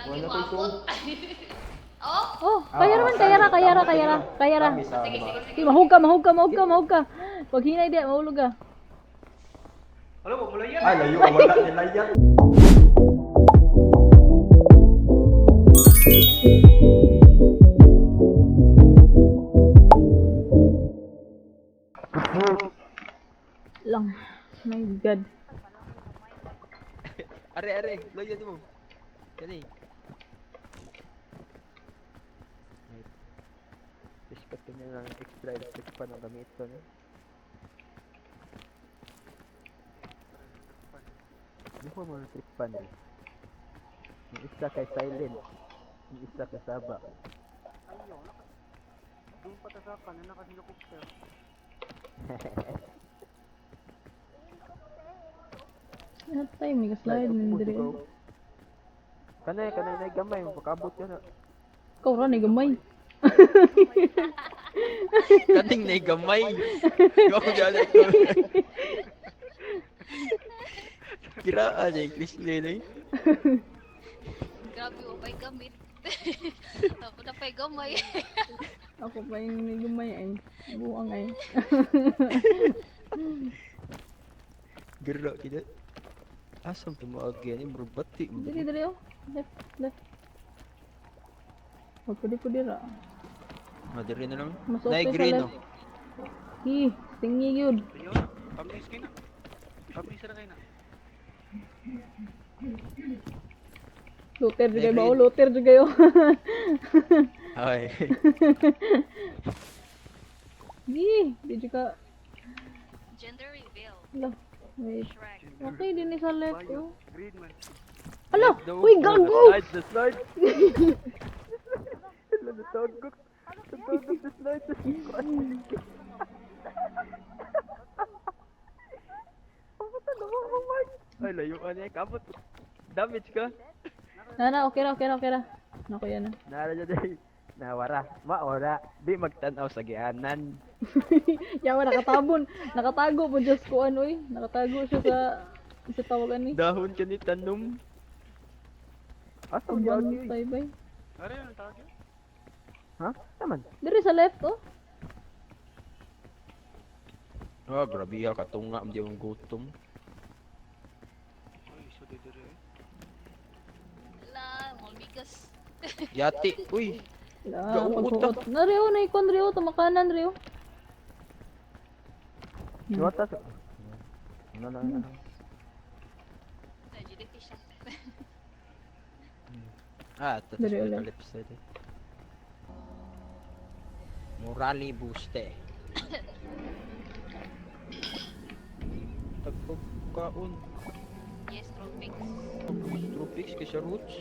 Wala Lagi ko'y maabot. Oh? Oh, kaya Ah, naman, kaya ra, kaya ra, kaya ra, kaya ra. Kami sa Sige, baba. sige, sige. Di, mahug ka, mahug ka, mahug ka, mahug ka. Pag hinay di, mahulog ka. Alam mo, mula yan. Ay, layo ka, wala nilayat. Lang. My God. Are, are, loyan mo. Kani. Respect ko niya ng extra electric fan ang gamit ko, no? Hindi ko mo electric fan eh. Yung isa kay silent. Yung isa kay saba. Doon pa ta sa kanan naka-helicopter. Atay, may kaslide ng dire. Kanay, kanay na gamay, makabot yun. Ikaw ra, ni gamay. Kaning na gamay. Go dyan ko. Kiraan niya, English nila eh. Grabe, oh, may gamit. Tapos na pa'y gamay. Ako pa yung may gamay ay. Buang ay. Gero kita. Asam tumaag yan, eh, murag bati. Dili, dili, oh. Left, left. Oh, pwede, pwede ra. Madiri na lang. Mas Nay okay sa green left. oh. Hi, tingi yun. Layo na. Pabilis kayo na. Pabilis na kayo na. Looter jud kayo ba? Nay, Oh, green. looter jud kayo. Ay. Di, di jud ka. Gender reveal. Ala, wait. Shrek. Okay, din sa left, oh. Green man. Ala, uy, gago! Slide, the slide. Hala, natagok. Natagok the slide. Ay, layo ka niya. Kamot. Damage ka. Na, na, okay ra, okay ra, okay ra. Nako yan na. Nara dyan eh. Nawara. Maora. Di magtanaw sa gianan. Yawa, nakatabon. Nakatago po, Diyos ko, ano eh. Nakatago siya sa tawagan ni. Dahon ka ni tanom. Asa mo Bantay, bay. Are yun, ang tawag yun. Ha? Taman. Diri sa left, oh. Ah, grabe ka katunga hindi mong gutom. Ay, so dito rin. Ala, malmigas. Yati. Uy. La, Gauot paghuot. Na, Rio, na ikon, Rio. Tamakanan, Rio. Diwata sa. No, no, no. no. Agility siya. Ah, tapos Dali may ulit. left side eh. Morali buste. Tagpagkaon. Yes, tropics. Tropics kay sa roots.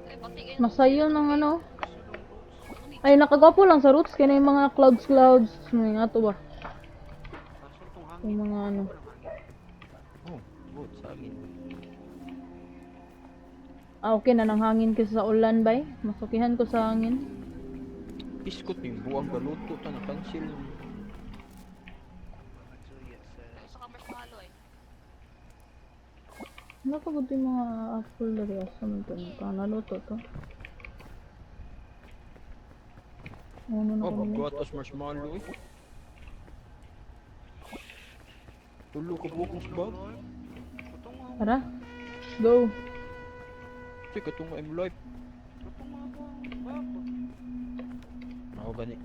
Ay, pati kayo. Masayo ng ano. Ay, nakagwapo lang sa roots. Kaya na yung mga clouds, clouds. May nga to ba? Kaso itong hangin. Yung mga ano. Oh, roots hangin. Ah, okay na ng hangin kaysa sa ulan, bay. Masukihan ko sa hangin. Iskot yung buwang galuto ta na cancel. Sa marshmallow eh. Napagod yung mga apple dali. Asa man to? Naluto to. Ano na Oh, kami? maggatas marshmallow eh. Tulo ka buhok sa bag. Kutong mga, Tara. Go. Sige, katong I'm life. kutong mga bako. Ako gani.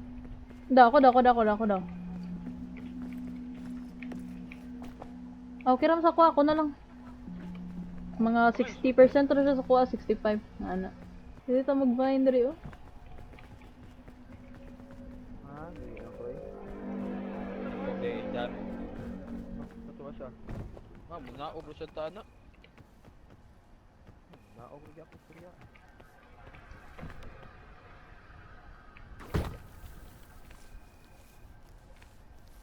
Da, ako daw, ako daw, ako daw, ako daw. Okay ram sa kuha, ako na lang. Mga 60% ra siya sa kuha, 65. Ana. Dito ta mag-bind ri oh. Ah, di ako eh. Okay, dami. Kato siya. Ah, munaog ra sa tana. Naog ra gyapon siya.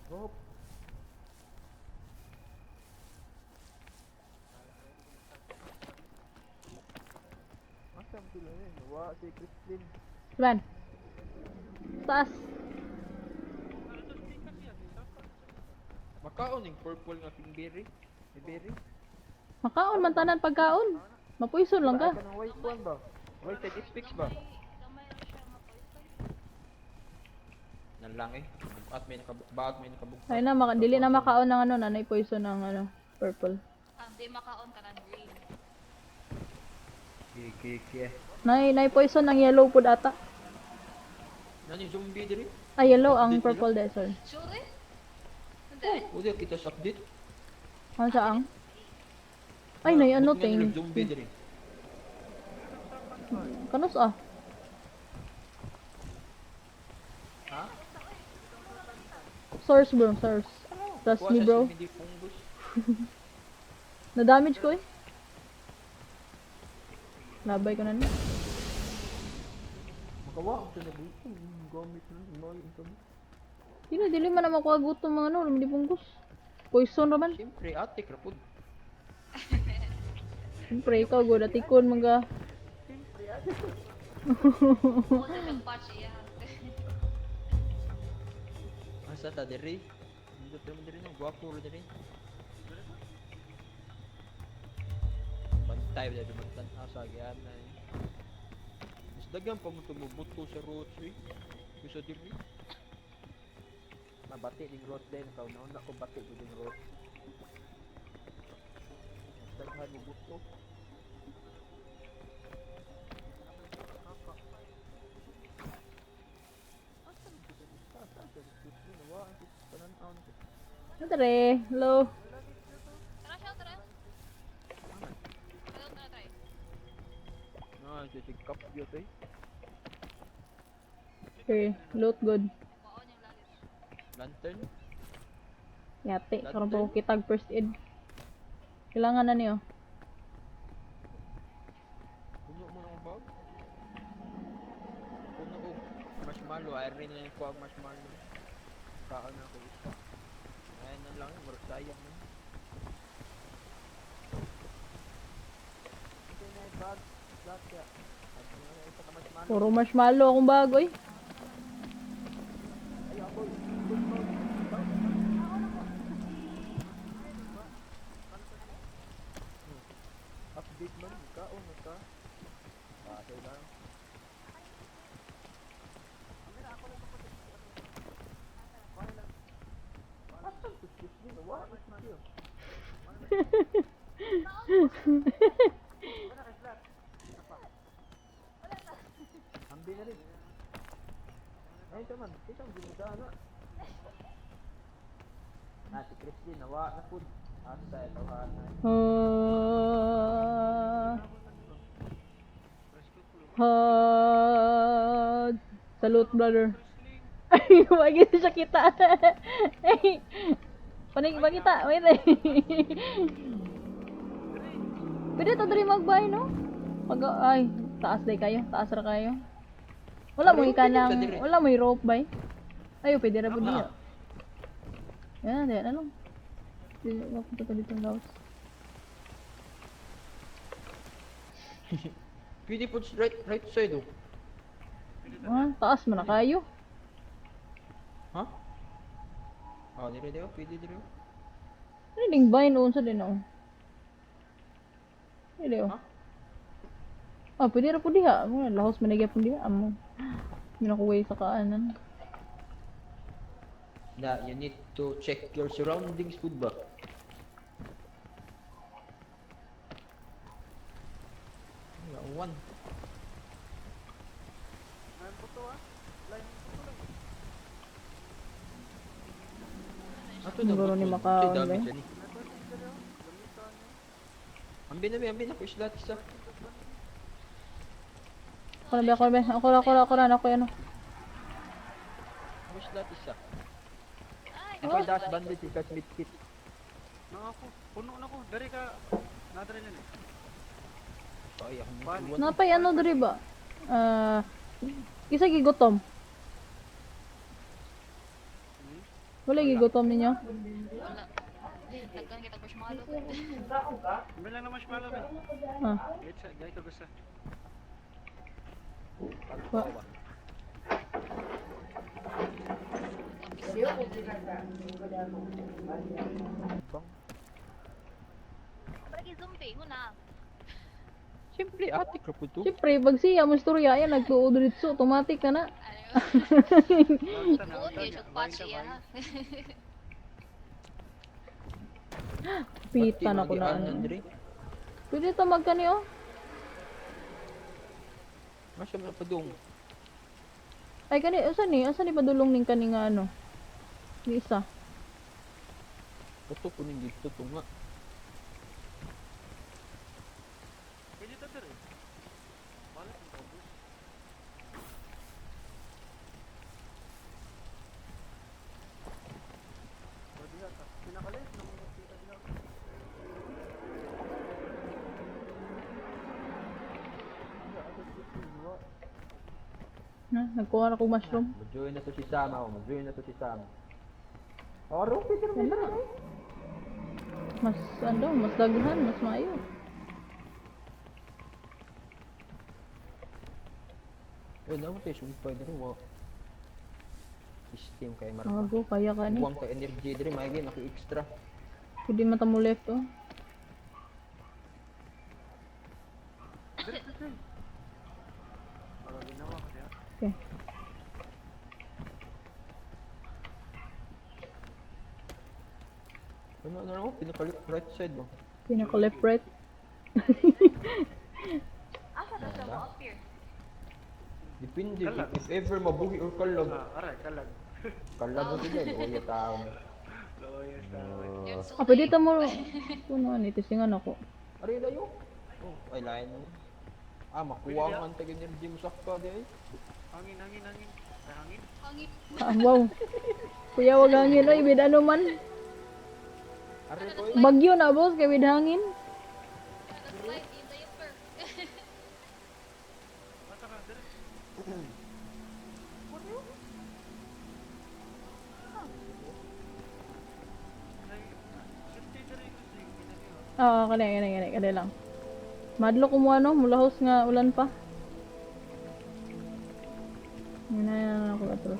Hop. Asam sila eh. Wa si Christine. Man. Taas. Makaon ning purple nga kingberry. May berry. Makaon man tanan pagkaon. Mapuison lang ka. Ay, kanang white one ba? Well, side effects ba? Gamay ra siya ma-poison. Nan lang eh. Bugat may nakabaat may nakabugkat. Ay na, maka, dili na makaon ng ano, nanay poison ng ano, purple. Ang di makaon kanang green. Kiki. Nay poison ang yellow pud ata. Nan yung zombie diri. Ay, yellow ang purple de, sorry. Sure eh? Hindi. Uy, kita sa update. Ano siya ang? Ay, nay ano, Buti nga ting. nilang Zombie diri. Kanus ah. Ha? Source bro, source. Trust Kuha me sa bro. hindi fungus. Na-damage ko eh. Labay ko na niya. Makawa ang sinabi ko. Gamit na may ang Dili, dili man na makuha gutom mga ano, hindi punggus. Poison raman. Siyempre, ate krapod. Siyempre, ikaw, good atikon, mga. Mo sa siyang patch iya. Asa ta diri? Nindot naman diri no, gwapo ra diri. Bantay ba diri magtan-aw sa agian na eh. Mas daghan pa mo tumubuto sa roads eh. Bisa diri. Mabati ding road din ikaw nauna ko bati ko ding road. Mas daghan mo buto. Dere, hello. Tara siya, tara. Tara, tara, try. Na, siya si Kap yun eh. Okay, loot good. Maon yung langit. Lantern. Yate, karon pa ko kitag first aid. Kailangan na niyo. Puno mo ng bag. Puno og marshmallow. Ay rin lang ko ang marshmallow. Kaon na ako isa. Ayan na lang, murag sayang man. Puro marshmallow akong bago eh. Update man, kaon na ka. Pasay lang. Ambi na rin. Ay, ito man. Ito ang ginuda na. Na si Christine nawa na pud. Asa ito ha. Ah. Salute, brother. Ay, wag siya kita. Ay, panig makita, wait eh. Pwede to diri magbay, no? Pag ay, taas day kayo, taas ra kayo. Wala mo ikanang, wala mo rope bay. Ayo, pwede ra pud niya. Yan, yan na lang. Dili mapunta to dito ang gawas. Pwede po sa right side oh. Ah, taas man na kayo. Ha? Ah, dire dire, pwede dire. oh. Ano ding vine unsa din oh. Pwede oh. Ha? Ah, pwede ra pud diha. Mo lahos man gyapon diha amo. Minakuway sa kaanan. Na, you need to check your surroundings pud ba? One. May buto ah. Line buto lang. Ato na Siguro ni makaon ba? Ambi na mi, ambi na ko isla isa. Ako na ba, ako na ba? Ako na, ako na, ako na, ako na, ano. Ako isla isa. Ay, Ako dash bandit ikas medkit. Na ako. Puno na ko. Dari ka. Nadari na ni. Ay, ako mo. Bali. Napay ano diri ba? Ah, isa gigutom. Wala gigutom ninyo? Wala. Daghan kita marshmallow. Ambi lang na marshmallow ba. Ah, Gait sa, gait ka gusto. wa. Bang. Palagi zombie, huna. Siyempre, ate ka po to. Siyempre, pag siya mo istorya, yan, nagtuo diretso, automatic na na. Ano? Buot yun, siya patch iya. Pita na ko na ano. Pwede ta magkani oh. Masya mo na padung. Ay kani, asa ni? Asa ni padulong ning kani nga ano? Ni isa. Ito po ning dito to nga. Pwede ta dere. Balik ang kabus. Pwede ata. Pinakalit na mga kita diha. Na, nagkuha na kog mushroom. Mag-join na to si Sama. Oh. Mag-join na to si Sama. Oro, pwede naman Wala. Mas ano, mas daghan, mas maayo. Eh, naman tayo sumpay diri wa. System kay Marpa. Ago, kaya ka ni. Buwang kay energy diri maigi na extra. Pwede mata mo left oh. Para ginawa ka diha. Okay. Ano ano ano pinaka right side mo. Pinaka left right. Asa na siya mo appear? Depende Kalag. if ever mabuhi or kalag. Ah, aray, kalag. Kalag mo din o ya tao. Lawyers tao. Yung Ah, pwede ta mo. Puno ni testingan ako. Ari layo. Oh, ay lain mo. Ah, makuha man tag energy mo sakka di ay. Hangin, hangin, hangin. Ay, hangin. Hangin. Ah, wow. Kuya, wag hangin oy, with ano man. Ari ko eh. Bagyo na boss, kay with hangin. Nag-slide in diaper. Basta ka, dere. Ay, safety dere yung swing, ginagawa. Oo, kani kani kani kani lang. Madlo ko mo ano, mulahos nga ulan pa. Yan na, yan na ako atro.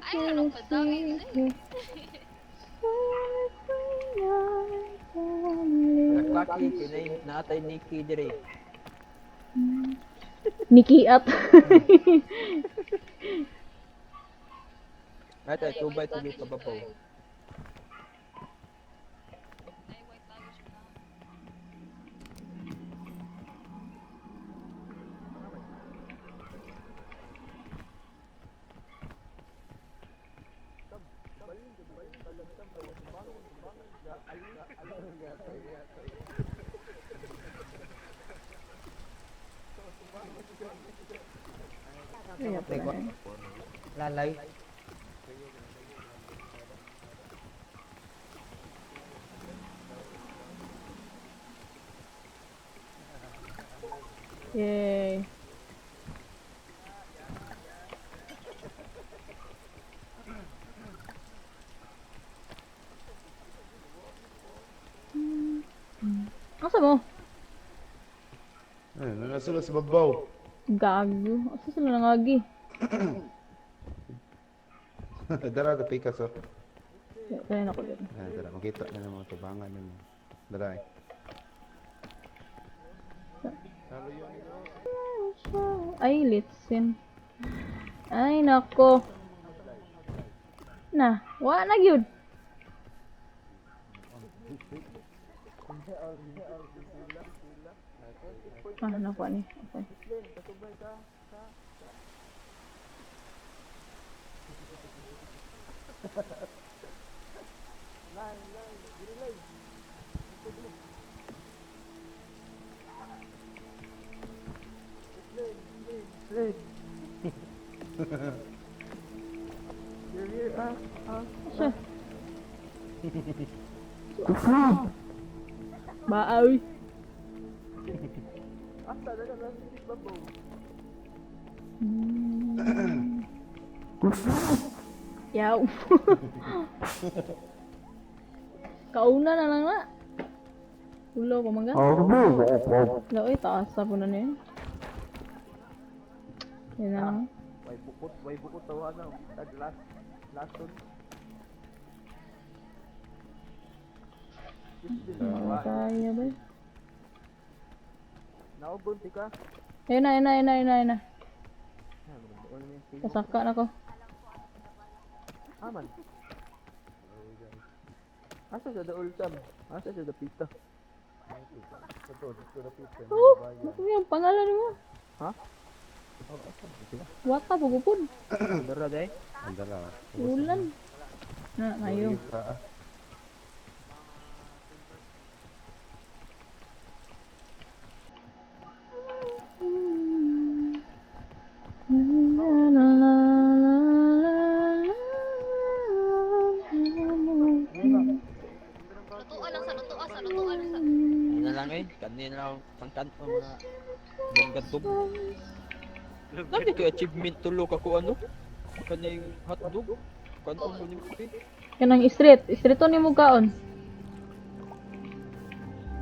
Ay, ano pa dami eh. Nagpaki kinay naatay Nikki diri. Nikiat. Right, ay 2 by 2 pababaw. Ay, white luggage na. Kaya pala eh. Lalay. Yay. Asa mo? Ay, nasa sila sa babaw. Gago. Asa sila nangagi? Dara, tapi ka so. Kaya na ko dito. Ah, dara, makita na ng mga tubangan nimo. Dara eh. Ay, litsin. Ay, nako. Na, wa na gyud. Ah, nakuha ni. Okay. Siya. Baawi. Yaw. Kauna na lang na. Ulo pa mangga. Laoy, taas sa po na yun. Yun na lang. Way bukot tawa na. Tag last last one. Wala kaya ba? Naugon ti ka. Ayun na, ayun na, ayun na, ayun na, ayun na. Ah, magdoon na yung team. Kasaka na ko. Aman. Asa sa daol sam? Asa sa dapita? Oh, ano yung pangalan mo? Ha? Wata, pugupod. Dara day. Andala. Ulan. Na, mayo. Ah, Lutuan lang sa lutuan sa lutuan lang sa. Ano na lang eh. Kanina lang pangkanto mga longgadog. Nandito yung achievement tulo ka ko ano? Kaning hotdog. Kanto mo ni Pin. Kanang street. Street to ni mo kaon.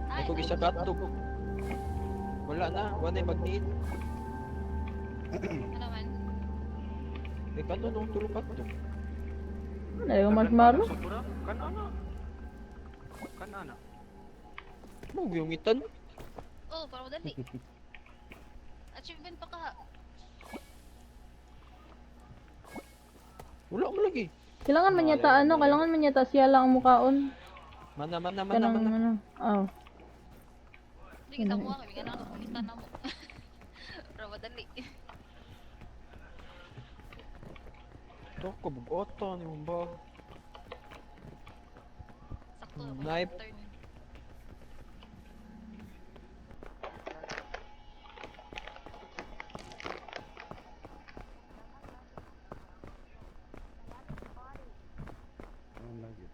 Ay, Ako gisa ka hotdog. Wala na, wala na magniit. Ano man? Eh kanto nung tulo ka hotdog. Ano yung marshmallow? Sobra. Kanana. Kanana. Mo yung itan. Oh, para madali. Achievement pa ka. Wala mo lagi. Kailangan man yata ano, kailangan man yata siya lang ang mukaon. Mana mana mana Kanang mana. ano. Oh. Hindi kita mo kami nga na kulitan na mo. Para madali. To ko bugota ni mong bag. Sakto ako Knife. turn. ano lagi?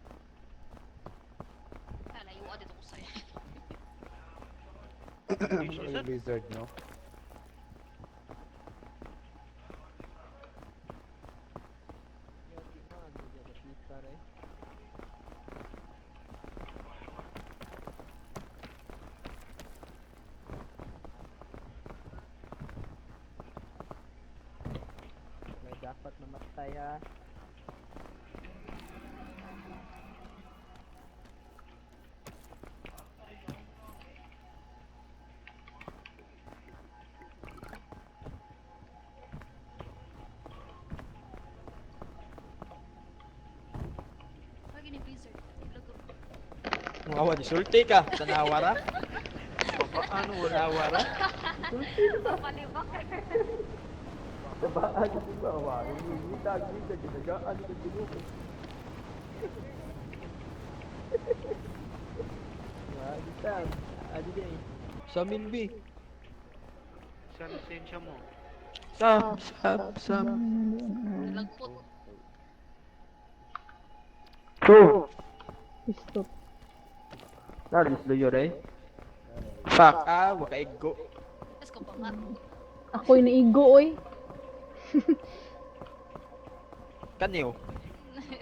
Ah, layo dito ko sa'yo. Ano yung lizard, no? May dapat mamatay ha. Lagi ni Blizzard. Lago. Ang awa ni sulti ka. Tanawa ra. Ano wala. Tanawa ra. Palibak. Tabaan sa bawa. Ngita, ngita, ginagaan sa tinuok. Ngita, adi din. Sa min B. Sa lisensya mo. Sam sam sam. Nalagpot. Stop. Naris lo yun eh. Fuck ah, wakaigo. Let's go pa nga. Ako'y naigo oy. Kaniyo.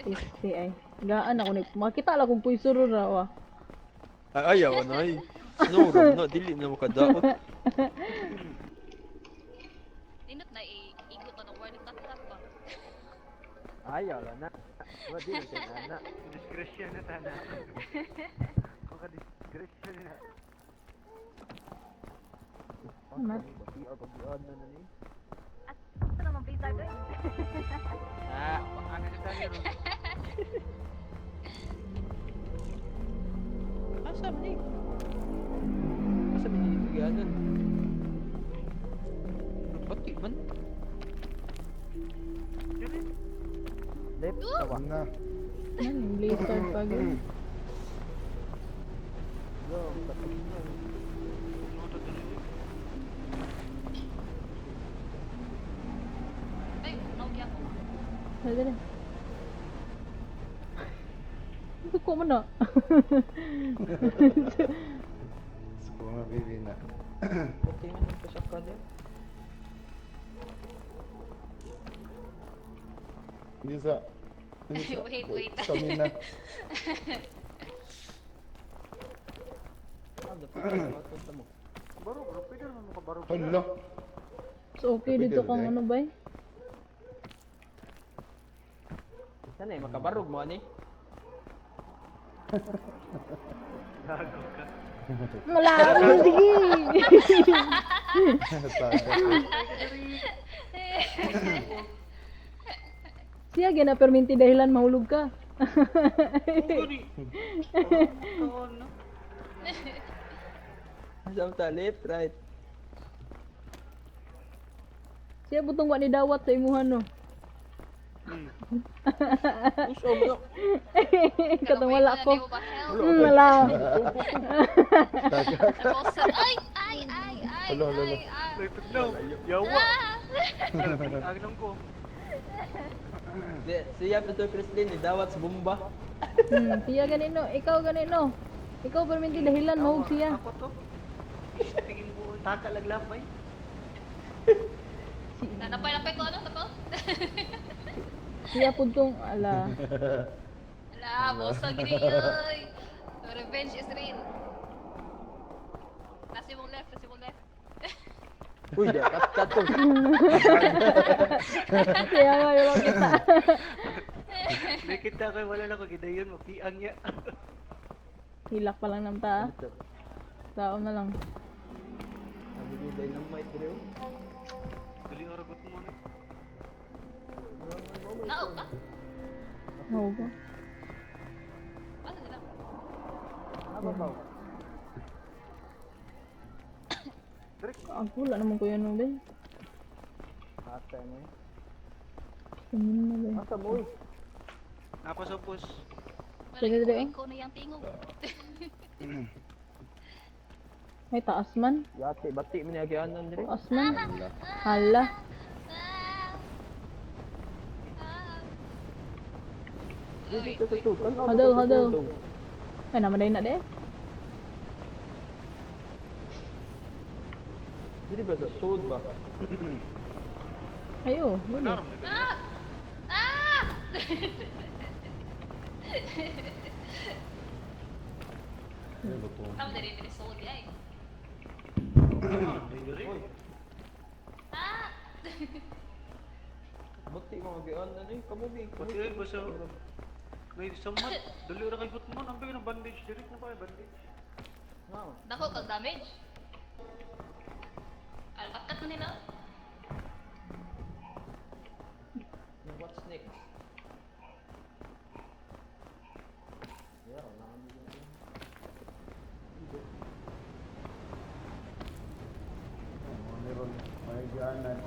Este ay. Gaan ako ni makita lang kung puysuro ra wa. Ay, ayaw na ay. Snow ram na, dili na makadaot. Nindot na iigo ka ng warning tat tat ba? Ayaw lang na. Wala din siya na. Disgrasya na tana. Kung ka disgrasya na. Mat. Pag-ion na na ni. Ito naman Blizzard oy. Ah, Ano na tayo? asa man ni? Asa man ni ganan? Pati man. Lep, tawa. Ano na? Ano yung blizzard pa gyud. Go, patay na. Ay, naugi ako. Dali dali. Suko mo na. Suko nga, baby na. Pati man ang pasaka niya. Hindi sa... Hindi sa... Wait, wait. Sa mina. Ah, dapat mo. Baro, bro. Pwede naman mo ka baro. Hala! So okay Pwede dito rin kang eh. ano bay? Sana eh, makabarog mo ani. Gago ka. Wala, sige. Taga. Siya gina perminti dahilan mahulog ka. Oo, gani. Oo, no. Asa ta left, right. Siya butong wa ni dawat sa imuha no. Push mo na. Katong wala ko. Help. Wala. Taga. Nabosag. Ay, ay, ay, ay, Alo, alo, alo. ay, ay. Ay, tugnaw. Yawa. Agnong ko. Di, siya pa to Christine, ni dawat sa bomba. Siya ganino, ikaw ganino. Ikaw perminti dahilan mahulog siya. Ako to. Tingin ko, taka laglapay. Napay-napay ko ano, tapos? Siya pud tong ala. Ala, bosag gini oy. Revenge is real. Nasa imong left, nasa imong left. Uy, di, kat kat to. Siya nga yung kita. Nakita ko, wala na ko gidayon, mapiang niya. Hilak pa lang ng ta. Tao na lang. Sabi ko, dynamite bro. Dali oragot mo na. Nao ka? Oo ba? Asa sila? Ang wala naman ko yun, no, be. Ata ni. Tingin na, be. Asa mo? Uy? Napasupos. Wala, Sige, sige. ikaw na yung tingog. May taas man. Yati, bati mo niya gianan dire. Taas man. Hala. Ah! Ah! Uy, Dito sa tug. Ano, Hadal, hadal. Ay, naman na de. Dili ba sa sud ba? Ay, oh. Wala. Naram. Ah! Ah! Ay, luto. Tama na rin, sold ay. Ah! Bati mo gianan eh. Kamugi. Pati ay, basta may samat. Dali ra kay mo. Ang bigyan ng bandage. Direct na pa kay bandage. No. Dako kag damage. Alpakat na nila. What's next? Mga meron, may gianan.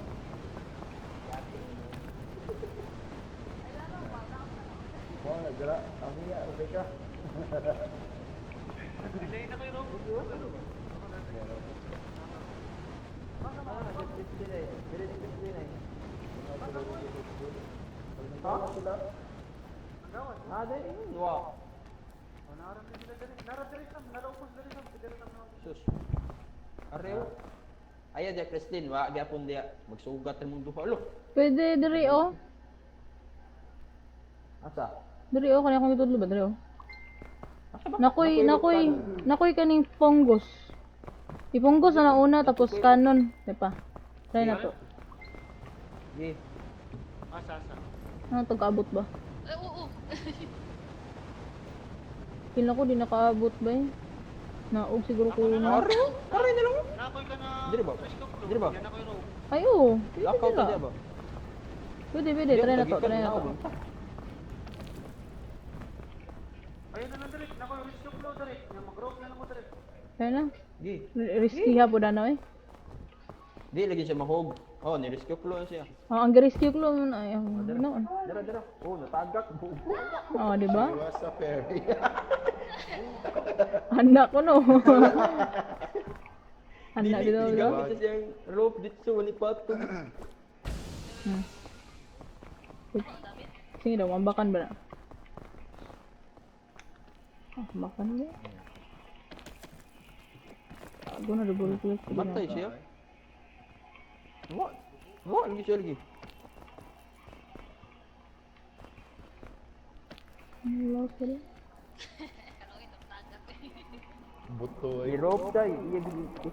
Wala, dira. Ang iya, okay ka. Delay na kayo, Rob. Ha? Ah, dali. Wa. Oh, naram din sila dali. Naram dali sam. Naraupos dali sam. Dali sam. Sus. Areo. Aya dia Christine, wa gyapon dia magsugat imong duha lo. Pwede, diri, oh. Asa? Diri, oh. Kaya akong itudlo ba? Diri, oh. Asa ba? Nakoy, nakoy, nakoy kaning fungus. Ipunggos na nauna, tapos kanon. Di pa. Try na to. Gi. Asa, asa. Ano to, kaabot ba? Ay, oo. Feel ako, di nakaabot ba eh. Naog siguro ko na. Areo, areo na lang. Nakoy ka na. Dili ba? Rescue flow. Dili ba? Yan ako'y rope. Ay, oo. Pwede Lakaw ta dira. dia ba? Pwede, pwede. Try na to, try na to. Ayun na lang dali. Nakoy rescue flow dali. Nga mag-rope na lang mo dali. Try na. Gi. Risky ha po na eh. Di lagi siya mahog. Oh, ni rescue flow na siya. Oh, ang rescue ko man ay oh, no. Dara dara. Oh, natagak. Oh, di ba? Iwas sa ferry. Anak ko no. Anak Dili dito. dili Di gamit siya siyang rope dito wali patong. Sige daw, ambakan ba na? Ah, ambakan ba? Ako na double click. Matay siya. Wa. Wa lagi siya lagi. Wala sila. Karoon ito, tagak. Buto ay. I-rope day.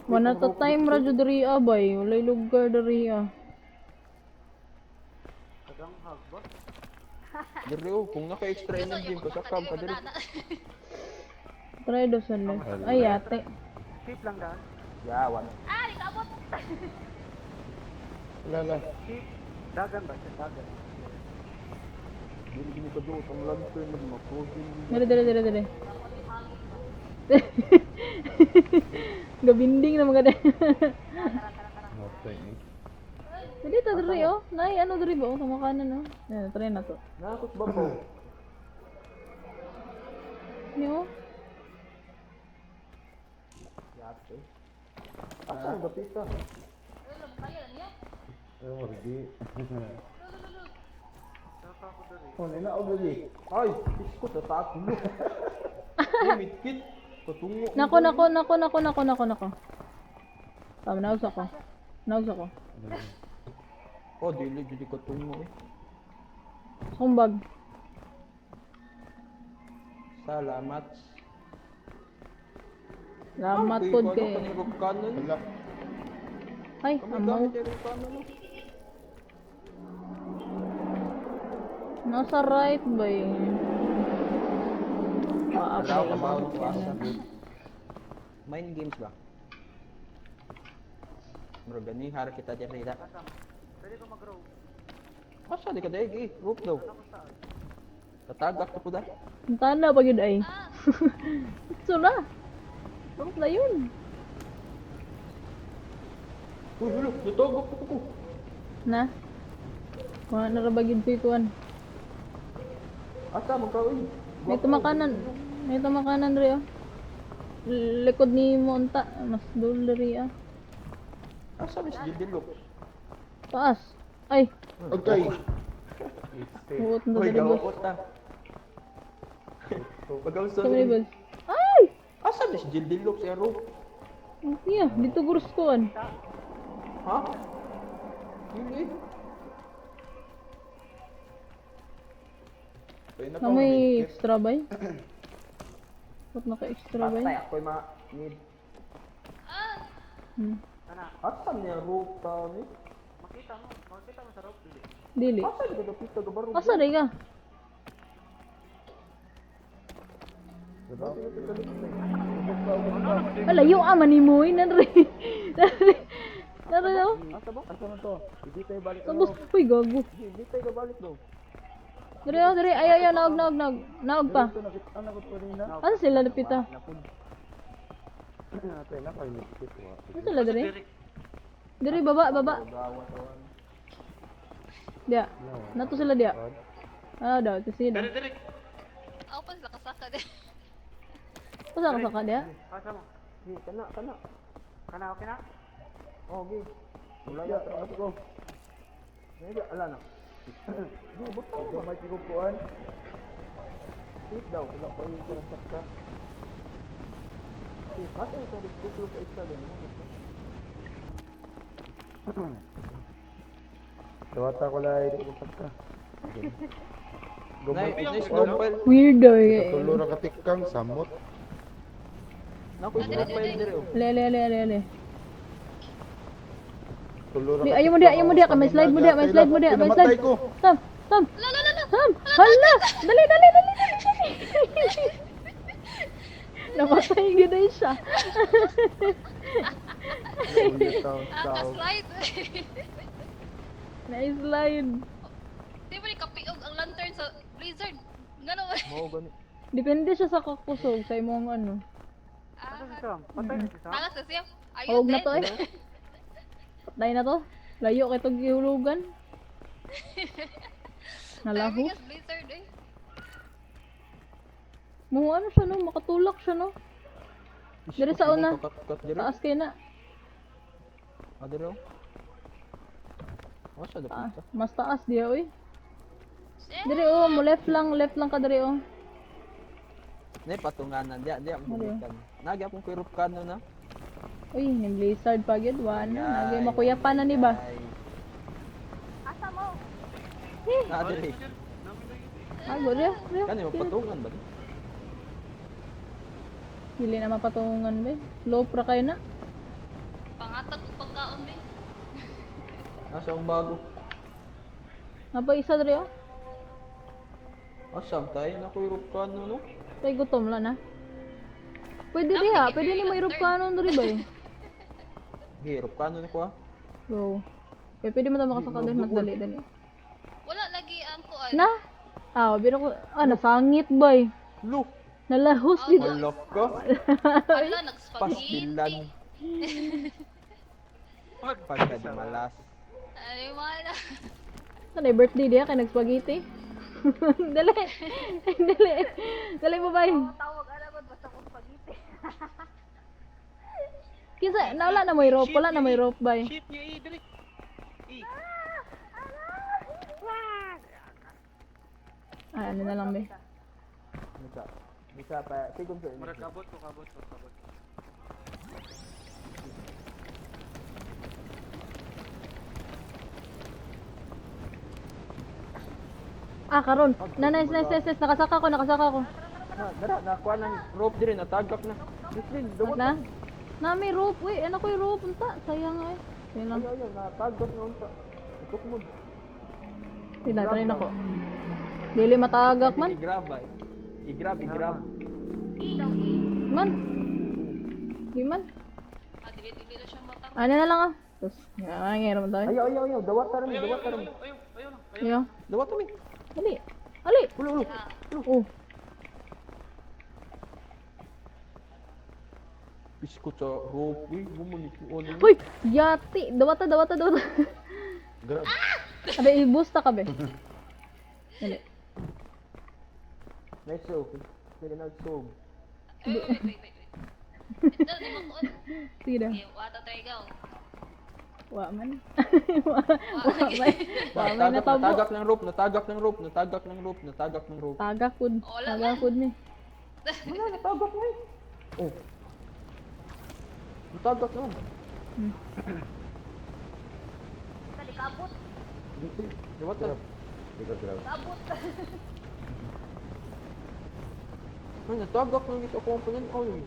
One at a time ra jud diri ah, bay. Walay lugar diri ah. Kadanghag ba? Diri oh, kung naka-extra Gusto energy niyo ko sa cam magpakadili ka diri. mo na. Try do sa left. Ay, ate. Shape lang daan. Yeah, one. Ah, di kaabot. Wala la. Shape. Dagan ba siya? Dagan. Dili gini ka doon. Ang lantern mo, ma-frozen. Dere, dere, dere, dere. Gabinding na mga dere. Okay. Eh. Dili ta diri oh. Nay, ano diri ba? Oh, kumakanan oh. Yan, try na to. Nakakot ba po? Ni oh. Yate. Asa ang gapita? Ay, margi. Oh, nina og lagi. Ay, isko sa taas mo. Ay, midkit. Patungo. Nako, nako, nako, nako, nako, nako, nako. Tama, naus ako. Naus ako. Oh, dili jud ko tungo eh. Akong bag. Salamat. Salamat pod kay. Kaning kanon. Wala. Ay, Kami amaw. gamit yung kanon. oh. Nasa right ba eh? Ah, Wala ko ba asa. Mind games ba? Bro, gani har kita diri da. Pwede ko mag-rope. Asa di ka daig eh, rope daw. Tatagak ko da. Tana pa gyud ay. So na. Bakit na yun? Uy, hulo, natagak ko ko. Na? Kuha na ra ba gyud ko'y kuan. Asa man ka uy? May tumakanan. May tumakanan rin oh. Likod ni Monta. Mas dul diri ah. Asa mis gidilok. Taas. Ay, Okay. huot na Uy, diri boss. gawot ta. Pagaw sa Kami boss. Ay! Asa mis gidilok sa rope? Ang tiya, dito gurus kuan. Ha? Dili. Ay, Na nako, may medkit. extra bay? Ba't naka-extra bay? Patay ako'y ma need. Hmm. Asa niya rope ta ni? Makita mo. Makita mo sa rope dili. Dili. Asa di ka dapita gabaro? Asa di ka? Diba? Ala, yung ama ni Moy, nanre. Nanre. Nanre oh. Asa ba? Asa man to? Hindi tayo balik. Tapos, uy, gago. Hindi tayo balik daw. Dere oh, dere. Ay, ay, ay, naog, naog, naog. Naog pa. Ito nakita na ko kanina. Asa sila napita? Ate, nako, ay medkit. Wa. Asa sila dere? Dere, baba, baba. Dia. Nato sila dia. Ah, daw, ito sila. Dere, dere. Ako pa sila kasaka din. Asa ka sa ka dia? Asa mo? Di, kana, kana. Kana okay na? Oh, okay. Wala ya, tara ko. Medyo ala na. Di, buta Ikaw, may kikukuan. Wait daw, wala pa yung karasak ka. Eh, asa yung sorry, kukulo sa extra din. Dawata ko lang, di ko sakta. Nay, Gamay nice ko snow pile. Weirdo eh. Tulo ra katikang samot. Nako snow pile dire oh. Ale, ale, ale, ale, ale. Tulo ra Di, ayaw mo di, ayaw mo di. May slide mo di, may slide mo di, may slide. Pinamatay ko. Sam, Sam. Sam, hala! Dali, dali, dali, dali, dali. Namatay gid ay siya. Ulit ang Ah, tao. ka-slide. Na-slide. Di ba ni kapiog ang lantern sa blizzard? Ngano ba? Mao gani. Depende siya sa kakusog sa imong ano. Ah, Asa si Sam? Patay na si Sam? tagas na siya. Are you Huwag na dead? to eh. Patay na to. Layo kay tong gihulugan. Nalaho. Tagas blizzard eh. Mo ano siya no, makatulak siya no. Dire sa una. Kat dire. Taas kay na. Ah, dire oh. Asa Ah, dapita? mas taas diya oy. Shit. Dire oh, mo left lang ka dire oh. Nay patunganan diya, diya mo Ano? gikan. Nagya pong kuy rope kano na. Uy, yung blizzard pa gyud wa na. Nagay makuya pa na ni ba? Ay. Asa mo? Na dire. Ah, go dire. Dire. Kani mo patungan ba? ni? Dili na mapatungan be. Low pra kayo na. Pangatag og pagkaon be. Asa ang bago? Napa isa diri oh. Asam tayo na ko rope cannon no? Tay gutom lang na. Pwede diha, pwede ni mo i-rope cannon diri ba eh. Hey, rope cannon ko ah. Go. Eh, pwede mo ta makasaka diri mas dali dali. Wala lagi ang kuan. Na? Ah, biro ko ah nasangit bay. Lo, Nalahos dito. wala ka. Wala nag-spaghetti. Pastilan. Pagka di malas. Ay, wala. Ano birthday diha kay nag-spaghetti? Dali. Dali. Dali babay. Tawag ana ba basta ko spaghetti. Kinsa nawala na mo rope, wala na mo rope bay. Shit, niya eh, dali. Eh, Ah, ano na lang be. Misa. Misa pa. Tigom sa murag kabot ko, kabot ko, kabot ko. Ah, karon. Na nice nice nice, nice. Nakasaka ko, nakasaka ko. Na, dara, nakuha ng rope diri, natagak na. Jocelyn, dawat. Na? Na may rope. Uy, ano ko yung rope? Unta, sayang ay. Sayang lang. Ayaw, ayaw, natagak na unta. Itok mo. Sila, try na ko. Dili matagak man. I-grab ay. I-grab, i-grab. Man. Di man. Ah, dili dili na siya matang. Ano na lang ah. Tapos, nga, ngayro mo tayo. Ayaw, ayaw, ayaw. Dawat taron, Ayaw, dawat ayaw, taron. ayaw, ayaw, ayaw lang. Ayaw. Ayaw. Dawat kami. Ali. Ali. Ulo, ulo. Oh. Biskot sa rope. Uy, bumalik ko. Ano? Uy, yati. Dawata, dawata, dawata. Grab. Abe, i-boost ta ka be. Dali. Nice soap. Sige na soap. Ay, wait, wait, wait, wait. Ito, di mo kuan. Sige na. Okay, wata tayo gaw. Wa man. Wa wa man. Wa man Natagak, natabo. natagak ng rope, natagak ng rope, natagak ng rope, natagak ng rope. Tagak pud. Wala Tagak pud ni. Wala, natagak na eh. Oh. Natagak na. Kalikabot. Dawat na. Ikaw, grab. Kabot. Ay, natagak ng isa component. Ay.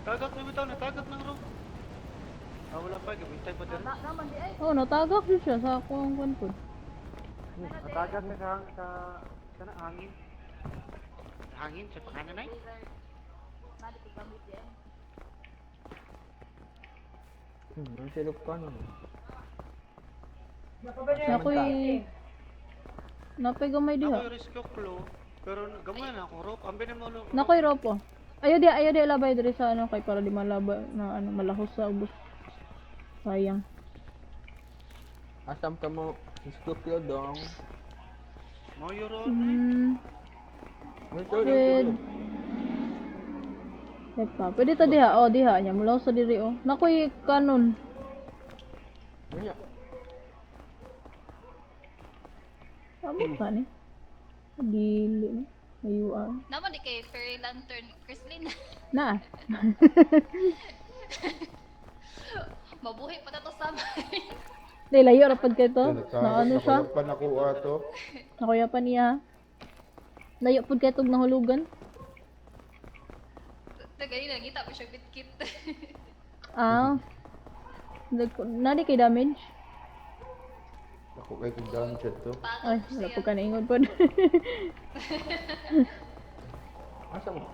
Tagak na bitaw, natagak ng rope. Ah, wala pa, gabintay pa dali. Oh, natagak jud siya sa akong kwan pud. Natagak na sa, sa, sa na, hangin. Hangin, sa pakanan ay. Ang silop ka na. Nakoy Napay gamay diha. Ako yung rescue clue, pero gamay na akong rope. Ambi na mo lo. Nakoy rope oh. Ayo diha, ayo diha labay diri sa ano kay para di malaba na ano malahos sa ubos. Sayang. Asam ka mo, istok yun dong. Mo yun. May sorry, Pwede. Teka, pwede ta diha. Oh, diha nya mulaw sa diri oh. Nakoy kanon. Ano? Amo ka ni. Dili ni. Ayo ah. Naman di kay Fairy Lantern, Chrislyn. Na. Mabuhi pa na to sa Dili layo ra pud kay to. Na ano siya? Nakuha pa nakuha to. Nakuya pa niya. Layo pud kay tog nahulugan. Tagay na, ngita pa siya bitkit. Ah. Nadi kay damage. Ako kay kung damage to. Ay, wala po ka naingon pod. Asa mo?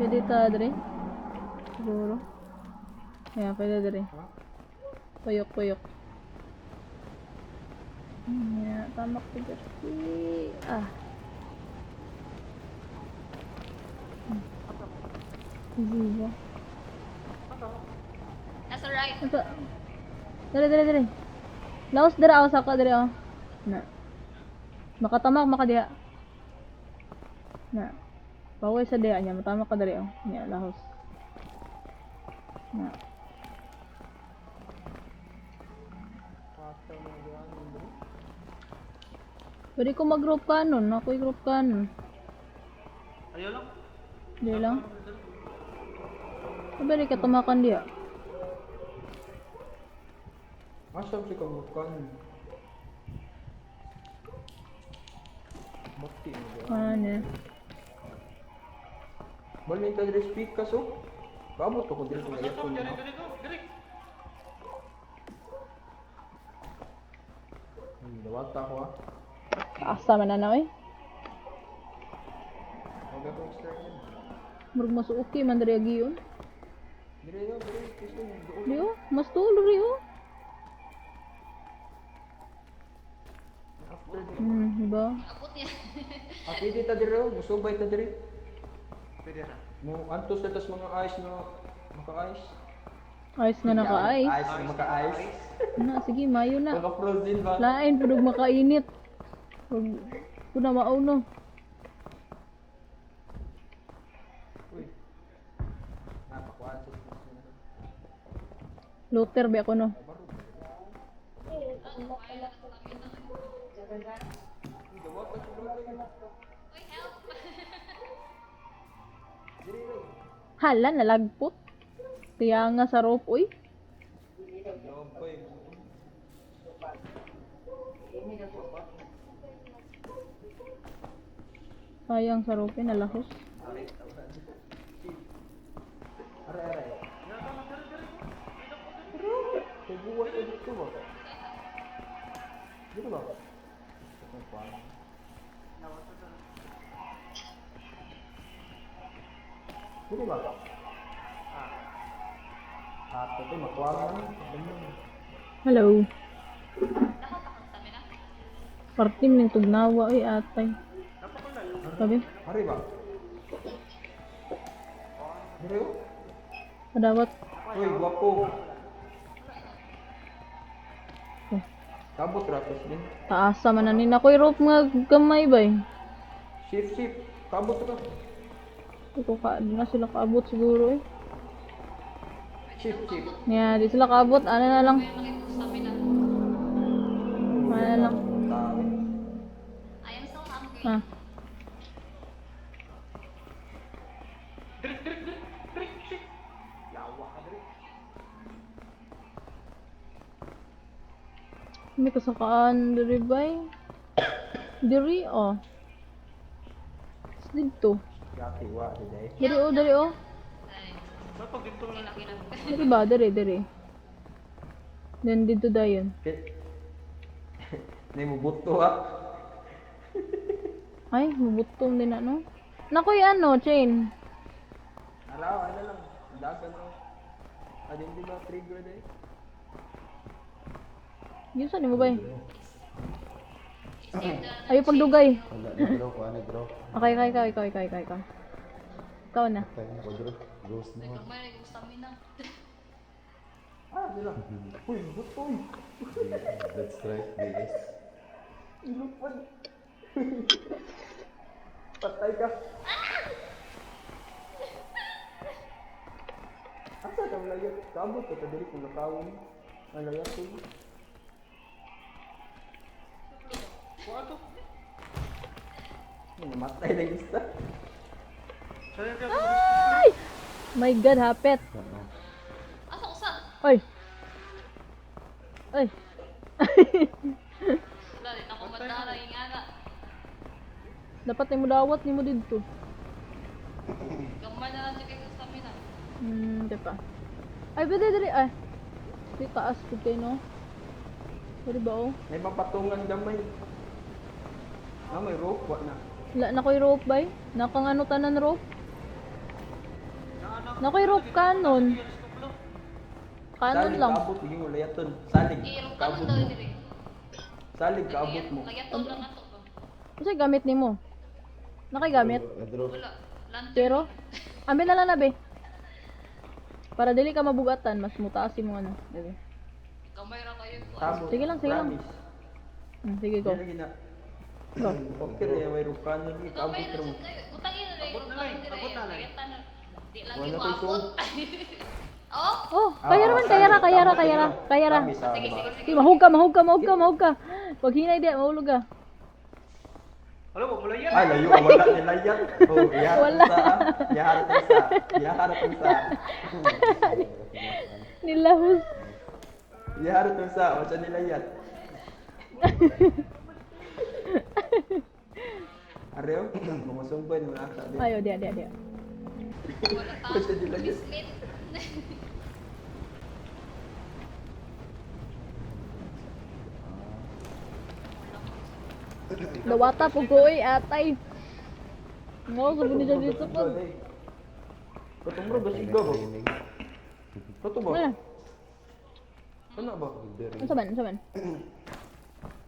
Pwede ta dre. Siguro. Ayan, pwede dre. Puyok, puyok. Yeah, tamak ko dre. Ah. Easy ba? Nasa right. Asa? Dere, dere, dere. Laos dere ako sa dere oh. Na. Makatamak makadiha. Na. Paway sa diha niya, matamak ka dere oh. Nya lahos. Na. Pwede ko mag-group cannon. Ako'y group cannon. Ayaw lang. Di lang. Pwede ka tumakan diha. Asa si kamukan? Mati mo ba? Ano? Balin ka diri speak so. Kaabot ko diri kung Diri, layaton diri, na. diri, diri. Dawata ko ah. Asa man na na oy. Huwag ako extra yan. Murag mas okay man diri giyon. Dire yo, dire. Gusto mo, doon. Di oh, mas tulo ri oh. After dire. Diba? Abot niya. Ah, pwede ta diri oh, musubay ta diri. Pwede ra. Mo antos ta tas mga ice na maka-ice. Ayos nga naka-ice. Ice na maka-ice. Na, sige, mayo na. Maka frozen ba? Lain pud og makainit. Pag kuna mao no. Uy. Napakuan sa station na. Luther ba ako no. Uy, help! Hala, nalagpot. Tiya nga sa rope, uy. Lompay. Sayang sa rope, eh, nalahos. Aray, aray. Kay buwas na dito ba? Dito ba? Dito ba? Ah, pwede makuha mo. Hello. Nakapakang na. Partim ning tugnawa, uy, atay. Sabi, Ari ba? Dire oh. kadawat. Uy, gwapo. Oh, Kabot ra tas din. taasa man na ni Nakoy rope nga gamay ba eh. Shift shift. Kabot ra. Di ko ka, di na sila kaabot siguro eh. Shift shift. Nga, di sila kaabot. Ano na lang. May makikita na. Ano na lang. Tawe. I am so hungry. Ah. Diri, diri, diri, diri, shit. Yawa ka dire. May kasakaan diri bay. Diri oh. Dito. Gati wa today. Diri oh, diri oh. Ay, Ba't pag dito na okay lang. Diri ba? Diri, diri. Then dito dayon. Nay mo buto ah. Ay, mabutong din na no. Nakoy ano, chain. Araw, ano lang. Dagan ra. Adin di ba trigger day? Yun saan mo bay? Save the Ayo pagdugay. Wala na bro, kuha na bro. Okay, ikaw, ikaw, ikaw, ikaw, ikaw, ikaw. Ikaw na. Tayo na ko bro. Ghost na. May stamina. Ah, sila. Uy, buto uy. Let's try BS. Ilupad. Patay ka. Asa ka malayot? Kabot ka diri kung nakawon. Malayot ko. Kuha to. Namatay na isa. Sayang kaya. Ay! My God, hapet. Asa usa? Ay. Ay. Wala din ako madara yung ana. Dapat nimo dawat nimo didto. Gamay na lang siya kay stamina. Di pa. Ay, pwede diri ay. Di taas pud kay no. Pwede ba oh? May mapatungan gamay. Ah, may rope wa na. Wala na ko'y rope bay. Nakang ano tanan rope? Na ko'y rope kanon. Kanon Salig lang. kaabot bigyan mo layaton. Salig Eh, kanon kaabot daw mo. diri. Salig kaabot mo. Lagaton lang ato ba? Unsay gamit nimo? Nakay gamit? Bro. Wala. Lantern. Pero amin na lang na be. Para dili ka mabugatan, mas mutaas imong ano, bebe. Gamay ra kayo. Kabot. Sige lang, sige lang. Promise. Sige go. Dili na. Go. Okay ra may rope kanon Gamay kaabot ra ra mo. siya kayo. Utangin na lang. Abot na lang, abot na lang. Lagatan na. Di lang Wala yung ko'y abot. suog. Oh! Oh, kaya raman, kaya ra, kaya ra, kaya ra, kaya ra. Promise, ah, Sige, diba? sige, sige. Sige, mahug ka, mahug ka, mahug ka, mahug ka. Pag hinay di, mahulog ka. Wala mo, mula yan. Ay, layo. Wala nilayat. Oh, iharap Wala. sa. Iharap sa. Iharap sa. Nilahos. Iharap sa. Wala nilayat. Areo, mumusumbay mo na sa. Ayo, dia, dia, dia. Wala pa. Bislit. Dawata po ko oy, atay. Ngo, sabi ni siya dito po. Katong bro, gasiga ba? Kato ba? Wala. Ano ba? Unsa man, unsa man?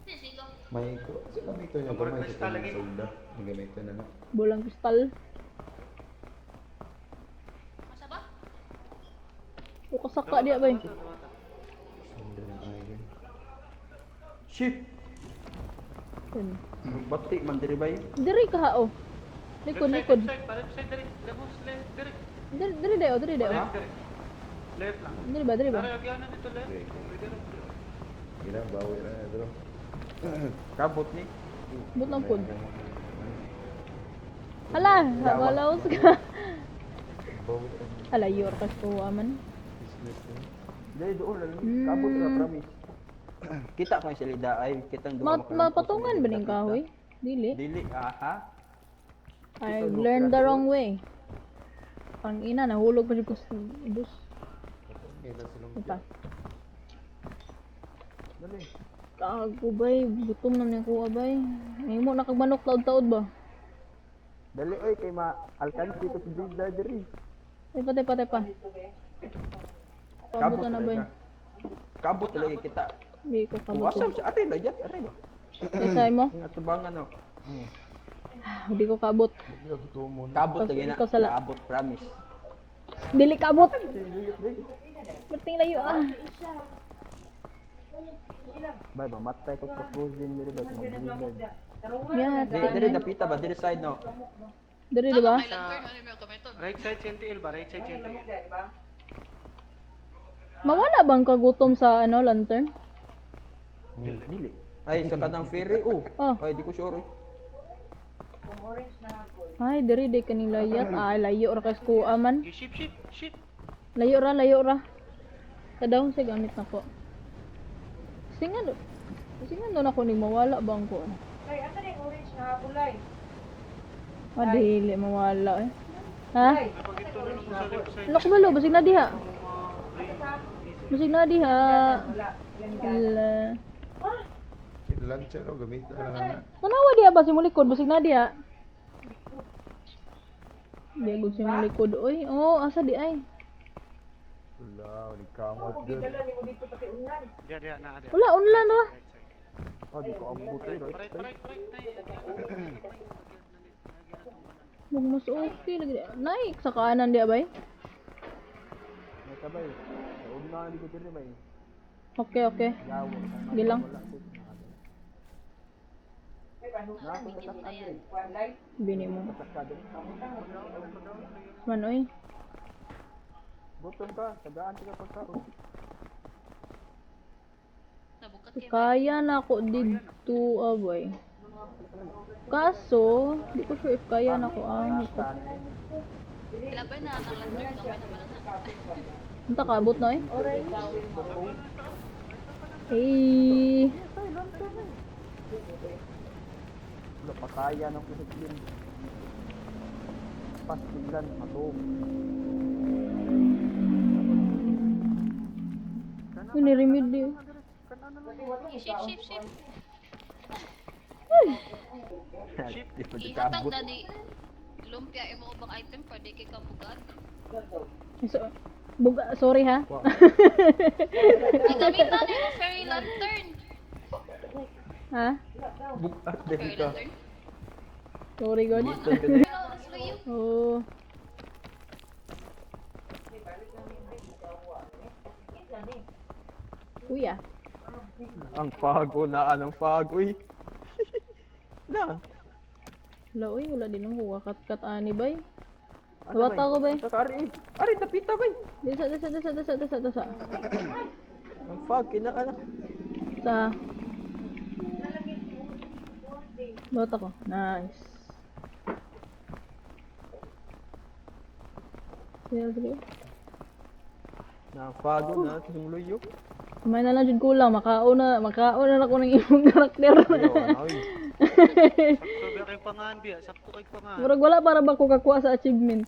Sigo. May ko. Sa gamito niya Murag gamay kristal sa lagi. solda. Ang gamito na no. Bolang kristal. Masa ba? O kasaka diya bay. Solda ng iron. Shit! Yun. Bati man diri bay. Diri ka ha oh. Likod, Left side, likod. left side, pa left side diri. Left left diri. Diri, diri dayo, diri dayo. Left diri. Left lang. Diri ba, diri ba? Tara, lagyan na dito left. Okay. Pwede rin. Gila, bawi na na bro. Kabot ni. But lang pod. Hala, walaos ka. Bawi na. Hala, yor ka kuha man. Business na. Dili doon lang. Kabot ra promise. Kita ko yung silida ay kitang duha Ma makalampas mapatungan sa ba ning kita. kahoy? Dili. Dili aha. I learned the wrong way. Pang ina, nahulog pa siya ko sa bus. Gila silang Ito pa. Dali. Kago bay, gutom na niya kuha bay. May mo nakagmanok taod-taod ba? Dali oy kay ma alkansi to si Jida diri. Tepa, tepa, tepa. Kabot na na bay. Kabot lagi kita. Hindi ko kabot. Wasam sa ari la yan, ari ba? Kaysa mo? Nga tubangan no. Hindi ko kabot. Kabot lagi na. Ikaw sala. Abot promise. Dili kabot. Perting layo ah. Bay ba matay ko pa frozen diri ba mag Yeah, Dili diri dapita ba diri side no. Diri di ba? May lantern, ano yung gamiton? Right side CNTL ba? Right side CNTL. Mawala bang kagutom sa ano lantern? Dili. Ay sa kanang ferry oh. Oh. Ay di ko sure. Eh. Ay, diri di kaning layat. Ay, layo ra kay kuha man. Okay, ship, ship, ship. Layo ra, layo ra. Kadaon sa gamit nako. Singan Singan doon ako ni mawala bang ko. Ay, asa na yung orange na kulay? Ah, dili mawala eh. Ha? Napagito na lang sa left side. Ano ko balo basig na diha. Basig na diha. Wala. Lancha no, gamit na na. Tanawa diha ba si mulikod basig na diha. Di gud si mulikod oy. Oh, asa di ay? Wala, ni kamot dun. Dala ni mo dito sa kiunan. Diya, diya, na, diya. Wala unlan ra. Right side. Oh di ko abot eh. Right, right, right, right. Nay, Mug mas okay lagi. Naik sa kanan diha bay. May kabay. Ug na di ko diri bay. Okay, okay. Yawo. Gilang. Ayan. Bini mo. Man oy. Gutom ka, tagaan ka pagkaon. Nabukat kayo. Kaya na ako didto abay. Kaso, di ko sure if kaya na ko ang ito. Labay na ang lantern, gamay na pala na. Unta kaabot na eh. Hey. Wala pataya ng kusiklin. Pastilan, matom. Uy, ni-remove di. Ship, ship, ship. Di pa di Ihatag kaabot. na ni lumpia imo ubang item pwede kay kabugat. So, buga, sorry ha. Gamitan nimo fairy lantern. Ha? Bukat dili Fairy ka. lantern. Sorry God. Gutom ka dili. Pero mas layo. Oh. Kuya. Ang fago na, anong fag, uy. Na. Wala, uy, wala din ang kuha. Kat ani bay. Dawata ko bay. Sa ari, ari dapita bay. Disa, disa, disa, disa, disa, disa. Ang fag kina ka na. Sa... Dawata ko. Nice. Sige, sige. Na fago na sumluyo. Kumain na lang jud kulang. Makaon na, makaon na ako ng imong karakter. Ay, Sakto ba kay pangan, biya? Sakto kay pangan. Murag wala para ba ko kakuha sa achievement.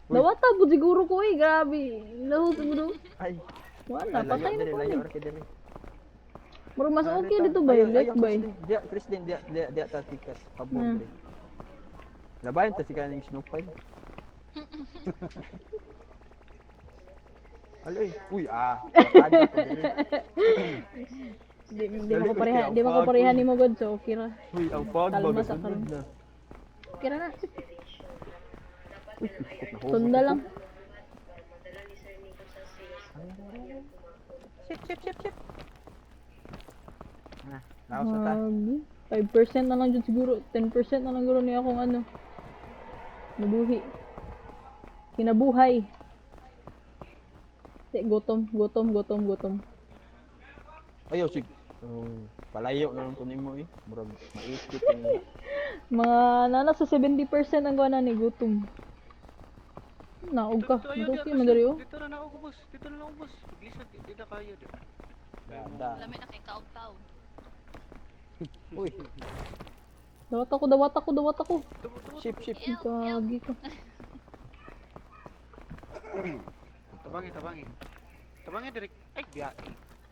Dawata po siguro ko eh, grabe. Lahos mo do. Ay, Wala, ay, layo patay na diri, ko layo ni. ra kay diri. Murag mas Ah, okay dito. dito ba Ayaw, yung left ayaw, ba? Christine. Diya, Christine, diya, diya, diya ta tikas. Pabor diri. Labayan ta si kaning snow pine. Aloy, uy ah. Patago ka diri. Di, di Dali, mo ko pareha, okay, di mo ko ang pareha pag- ni mo god, so okay ra. Uy, ang fog Kalma ba sa gasunod karon. na. Okay ra na. Uy, nahubot Tunda ako. lang. Shit, shit, shit, shit. Ah, laos na ta. Grabe. 5% na lang dyan siguro. 10% na lang siguro niya akong ano. Nabuhi. Kinabuhay. Di, gutom, gutom, gutom, gutom. Ayaw, sig. Oh, palayo na lang to nimo eh. Murag maikit yung Mga nana sa 70% ang gawa na ni gutom. Naog ka. Dito, ayaw, Mas okay diya, man diri oh. Dito na ako, boss. Dito na lang ako, boss. Paglisod, di na kayo. Di. Da. Lami na kay kaog-kaog. Uy, Dawat ako, dawat ako, dawat ako. Tubo, tubo. ship, ship. Ew, ew. Gagi ka. Tabangi, tabangi. Tabangi, direk. Ay, biya.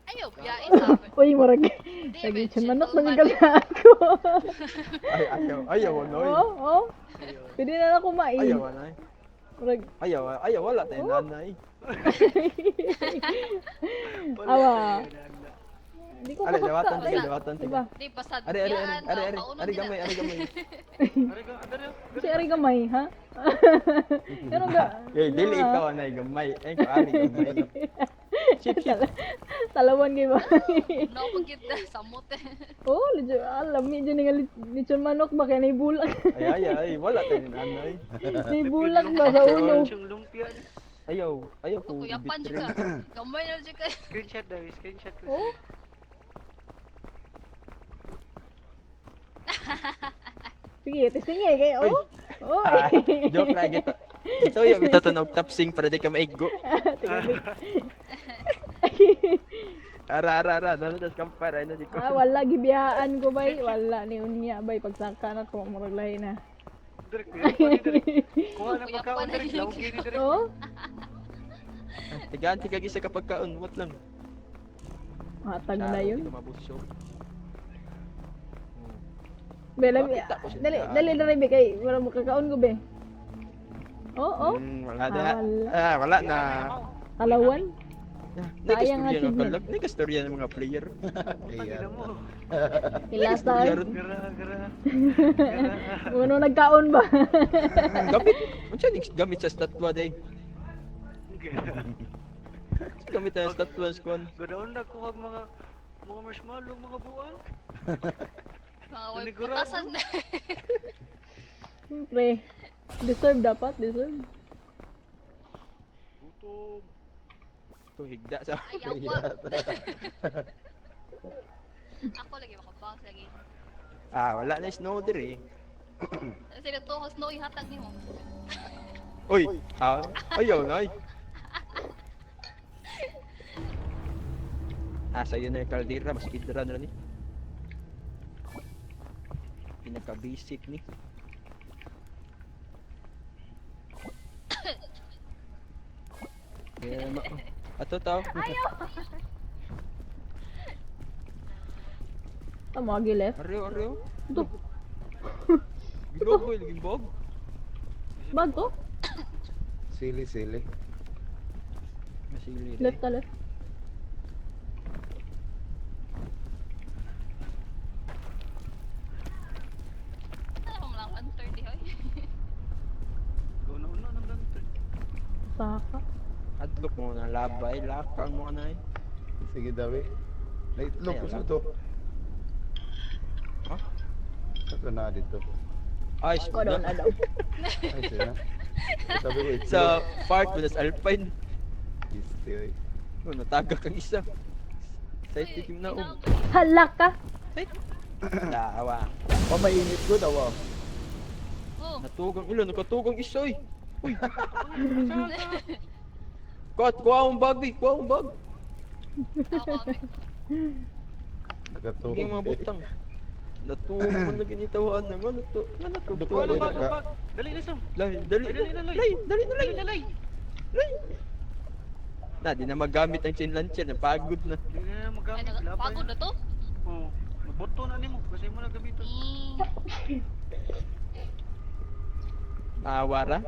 Ayaw, biyae sabi. Uy, murag. Di, Lagi bitch, chan manok ito, nang mali. ako. Ay, ayaw, ayaw, anoy. Oo, oo. Pwede na lang kumain. Ayaw, anay. Murag, Ayaw, ayaw, wala tayo nanay. Awa. Hindi ko Ala, dawatan makaksa. tiga, dawatan tiga. Diba? Di, basta Ari, ari, ari, biyaan, ari, ari, kaunon ari nila. gamay, ari gamay. Ari ka, ari. Kasi ari gamay, ha? Pero ga... Eh, dili Ah. ikaw anay gamay. Ay, ko ari gamay. Ship, ship. Talawan kay ba? No, pag na, samot eh. Oh, legit, alam mi dyan nga lechon manok ba kaya naibulak. Ay, ay, ay, wala tayo nanay. Naibulak ba sa ulo? Yung lumpia. Ayaw, ayaw ko. Kuyapan bitrin. siya ka. Gamay na siya ka. Screenshot daw, screenshot ko. Oh. Sige, testing eh kayo. Oh. Oh. Ah, joke lang ito. Ito yung ito tunog tapsing para di ka maigo. Ara, ara, ara. Nalo tas kampar. Ay, nasi ko. Ah, wala gibiyaan ko bay, wala ni unya bay pagsaka na ko murag lahi na. Direk, kuyapan ni direk. Kuha na Kuyapan pagkaon, na direk. yun. Lawgi ni direk. Oh. Tigaan, tigagi sa kapag kaon. What lang? Hatag na Klaro, yun. Di ka mabusog. Bela, Bakit ako siya dali, daan? dali dali be kay wala mo kakaon ko be. Oh, oh. Wala na. Ah, wala. Ah, wala na. Talawan. Sayang Nagkastorya ng achievement. kalag. Nagkastorya ng mga player. Tangina mo. Ilasa. Nagkastorya ron. Gara, gara. Uno nagkaon ba? Gamit. Unsa ning gamit sa statwa day? Gara. Gamit sa statwa squad. Ganoon na kuha mga marshmallow, mga buwan. Mga way Panigurado. putasan na. Siyempre. Deserve dapat, deserve. Gutom. Ito higda sa. Ayaw wa. Ako lagi makabounce lagi. Ah, wala na snow dire. Sila to snow ihatag nimo. Uy, ah, ayaw na ay. Ah, sa'yo na yung kaldera, mas kidra na ni. Pinaka-basic ni. Kaya ato tao. Tama, agi left. Aryo, aryo. Ito, Bilog ko, laging bog. bag to? Sili, sili. Masili Left ta left. Ano mo lang 130 hoy. Ganoon na ng lantern. Saka. Adlok mo na labay, lakang mo na eh. Sige, Dawi. Naitlog ko Ay, sa wala. to. Ha? Ito na dito. Ay, Ko daw na daw. Ay, sila. Sabi ko, itlog. Sa park mo, tas Alpine. Isti, oy. Oh, nataga kang isa. Sa tikim na um. Hala ka. Dawa. Oh, mainit ko daw, ah. Oh, Natugang ilo, nakatugang isa oy. Uy. Kuha, kuha akong bag, eh. Kuha akong bag. ako kami. Nakatulog. Hindi mga butang. Natuog man na ginitawahan na nga nato. Nga natug Duko, Wala dali bag, ka. bag. Dali na sam. Lay, dali Dali na, lay. Lay, dali na lay. Dali na lay. Lay. Na, di na magamit ang chain launcher, napagod na. Dili na Ay, magamit. Labay pagod na to. Oh, maboto na nimo kasi mo na gamiton. Mm. Nawara.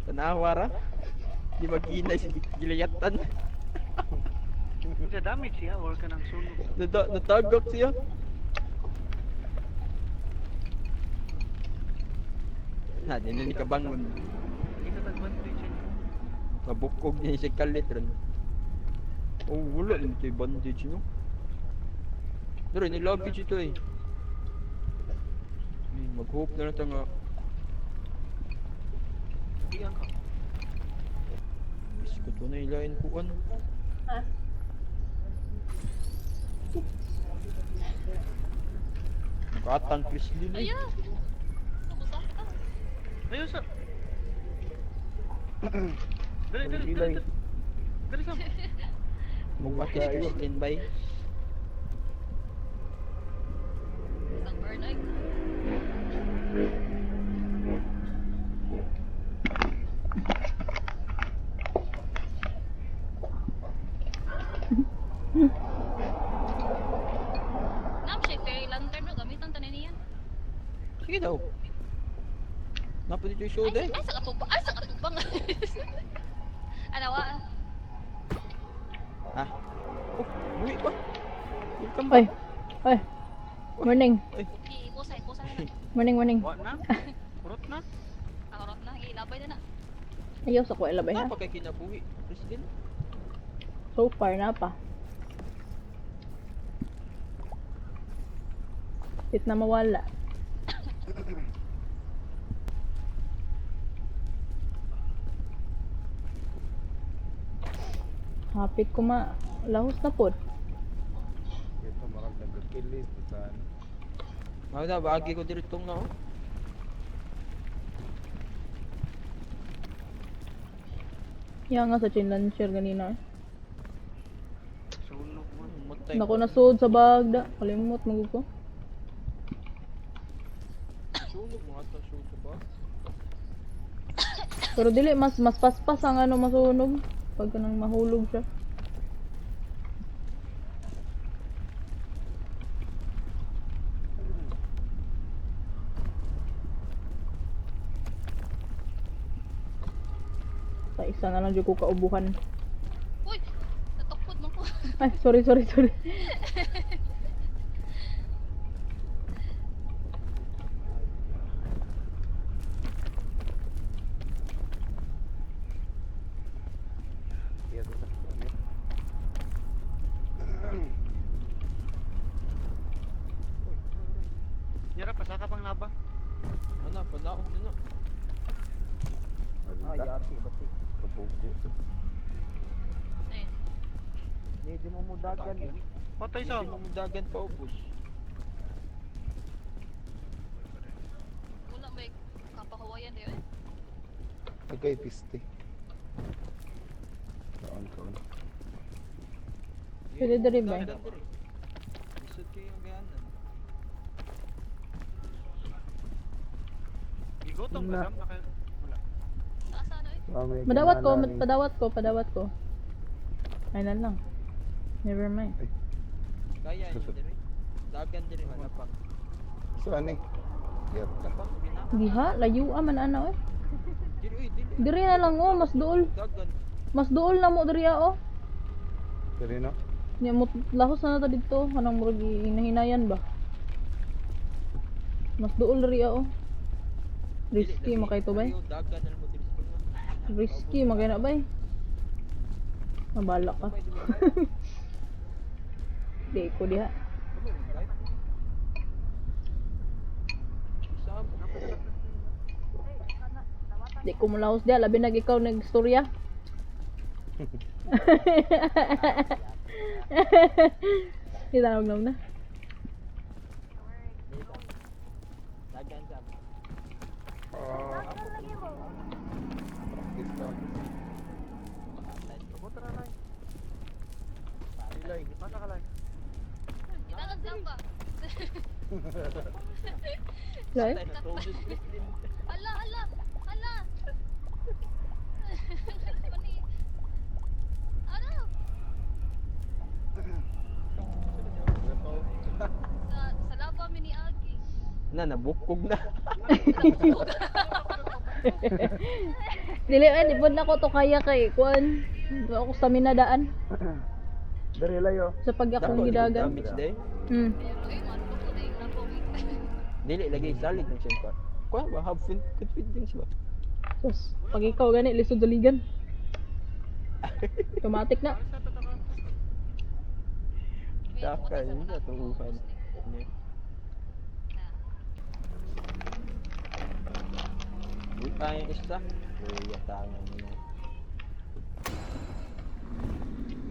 Tanawara. Di mag-inay si gilayatan. Sa damage siya or kanang sunog. Natagok siya. Na, di na ni kabangon. Kita tag bandage siya. Mabukog niya siya kalit ron. Oh, wala naman ito yung bandage, no? Pero nilabage ito eh. Ay, mag-hope na lang ito nga. Diyan ka. Biskot ko na ilain ko ano. Ha? Katang Chris Lin eh. Aya. Kumusta ka? Ayun sa. Dali dali dali. Dali. Dali sam. Mugmati si Chris Lin bay. Isang burn ay. Nam siya fairy lantern no gamitan tanan niya. Sige daw. Napod dito yung show Ay, day. ay sa katubang, ay sa katubang. Anawa. Ha? Oh, muwi pa. Welcome Ay. back. Ay. Morning. Ikusa, ikusa na na. Morning, morning. Wa na. Kurot na. Akarot na, gilabay na na. Ayaw sa kuwela ba ha? Napa kay kinabuhi, Chris Lin. So far na pa. Pit na mawala. Hapit ko ma lahos na pod. Ito marag nagkakilis sa ano. Mao na, baagi ko diri tong na oh. Ya nga sa chain launcher ganina. Sunog mo. Matay. Nako nasud sa bagda. Kalimot magud ko. Sunog mga ta sunog ba? Pero dili mas mas paspas ang ano masunog pag kanang mahulog siya. Sa isa na lang jud ko kaubuhan. Uy, natukod man ko. Ay, sorry, sorry, sorry. Iya to sa ano. Yara pasaka pang laba. Ano, panaog na na. Ah, Ala, yati, bati. kabugo. Ayun. Medyo mo mudagan eh. Patay sam. Hindi mo dagan pa ubos. Wala may kapahuwayan diyo eh. Agay piste. Kaon kaon. Pwede diri ba? Lisod kayo ang gayanan. Gigutom ka Na. sam. Naka wala. Taas ano eh. Mami, Madawat ko, kinahanglan ni- padawat ko, padawat ko. Ay na lang. Never mind. Kaya yun diri. Dagan diri malapang. So ano eh? Yata. Lapang gina. Diha, layo man ana oy. Diri oy, dili. Diri na lang oh, mas duol. Dagan. Mas duol na mo diri ah, oh. Diri no? Nya mo lahos na na ta didto kanang murag hinahinayan ba. Mas duol diri ah, oh. Risky makay to bay. Dili, Dagan na lang mo diri sa tunga. Risky makay na bay. Mabala ka. Gamay dili. Di ko diha. Gamay mo, right? Isa mo. Di ko mulahos diha labi nag ikaw nagstorya. Di tawag na. Dagan sa. Ah. Practice ka. Abot ra lay. Pasa ka lay. Gitagag ba? Lay? Patay na todo Chrislyn. Ala, ala, ala. Mani. Ano? Sa laba mi ni Agi. Na, nabukog na. Dili ay di pod na ko to kaya kay kuan. Wa ako stamina daan Dere layo. sa pag akong Dako, gidagan. damage day. Pero eh, man ko na yung nako. Dili lagi solid ng siyang kuan. Kuan ba have fun confidence ba? Sus, pag ikaw gani lisod daligan. Automatic na. Taka yun na tuuhan. Ni. Uy, ay isa. Uy, tama mo.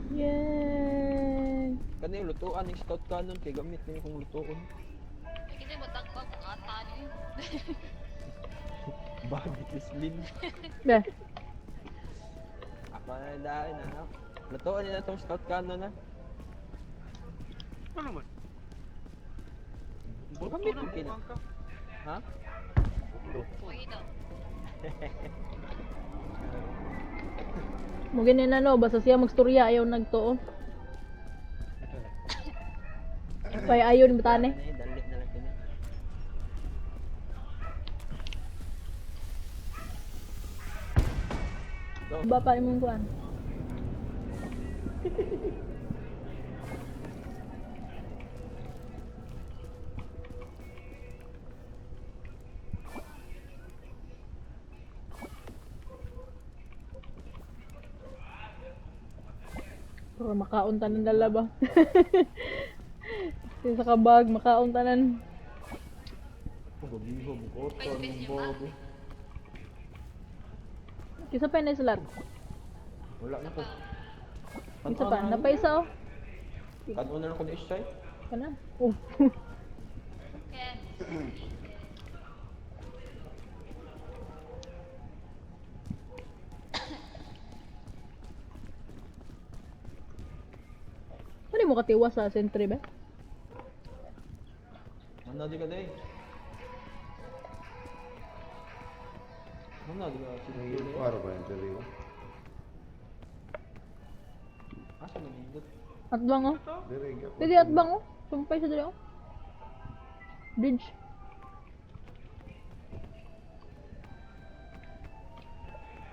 Yay! Kani lutuan ng scout cannon kay gamit ninyo kung lutuon. Kasi matagpag kung ata niyo. Bagit Islin. Be, Ako na dahil na. Lutuan nila tong scout cannon na. Ano man? Gamit mo kina. Ha? Uy daw. mo gani na no, basta siya magstorya ayaw nagtuo. Pay ayo ni batane. Dali na lang kina. Go. Ba pa imong kuan. Pero makaon tanan dala ba? Sa kabag, makaon tanan. Gabiho, bukot. May space niyo ba? Kisa pa na slot. Wala na ko. Kisa pa, napaisa oh. Kanon na lang ko ni Isay. Kana. Oh. Ken. Ano mo katiwa sa sentry ba? Ano di ka day? Ano di ka sige. Para ba yung dere? oh? Asa man nindot? Atbang oh. Dere gyapon. Pwede atbang oh. Sumpay sa dili oh. Bridge.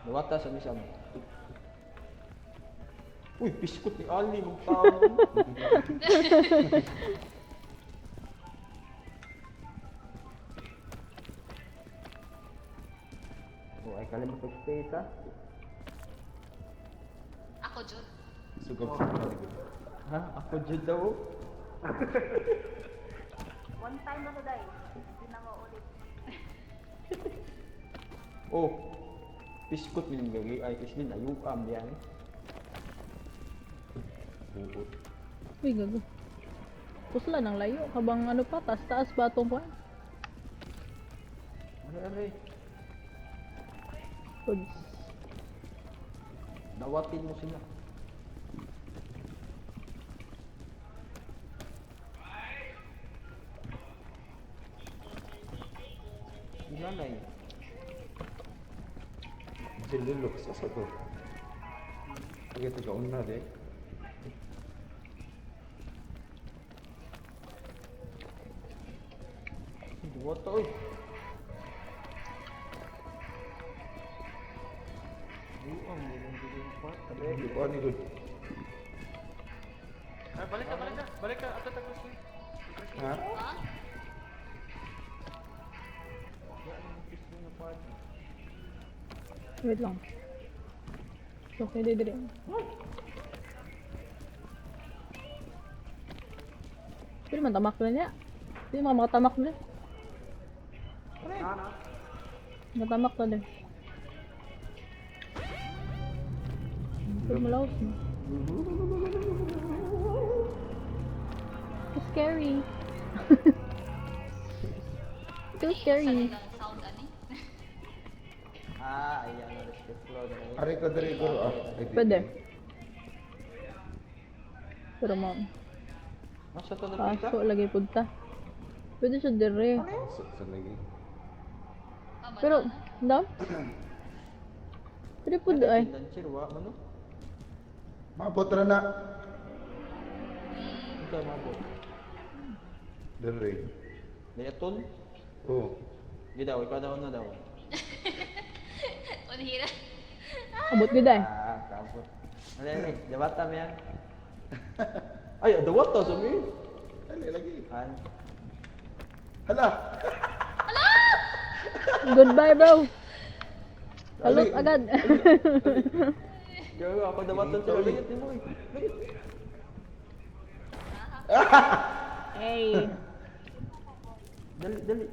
Nawata sa misam. Uy, biskot ni Ali mong tao. Oh, ay kalimot og space ha. Ako, Jud. Sugab sa mga. Ha? Ako jud daw. One time na to, day. Hindi na maulit. Oh. Biskot ni gagi ay islin ayukam diyan. Buot. Uy, gago. Pusla ng layo. Habang ano pa, taas-taas ba itong kuan? Are are. Goods. Dawatin mo sila. Ilalay. Jililok sa sa to. Okay, taga una de. Diwata oy. Buang mo lang dito yung part. Hindi ko ani good. Ay, balik ka, balik ka. Balik ka. Ato, tapos. Ha? Ha? Wait lang. Okay, di dili. Pwede man tamak na niya. Pwede man makatamak na. Matamak na din. Pwede malaos na. Too scary. Too scary. Sa nilang sound ani. Ah, ayan na respect flow na. Ari ka dere guro ah. Ay, di. Pwede. Pero mo, Masa to na pita? paso lagi punta. Pwede siya dire. Sa lagi. Tama Pero, na. daw? Pwede po ay. Lancer wa man no. Maabot ra na. Unsa maabot? Dire. Layaton. Oh. Di daw, ikaw daw na daw. Unhira. Abot gid ay. Ah, kabot. Ano yan eh, dawata mo yan. Ay, dawata sa mi. Dali lagi. An. Hala. Goodbye, bro. Salute Dali. agad. Gago ako dawatan sa layat ni mo eh. Layat. Hey. Dali, dali.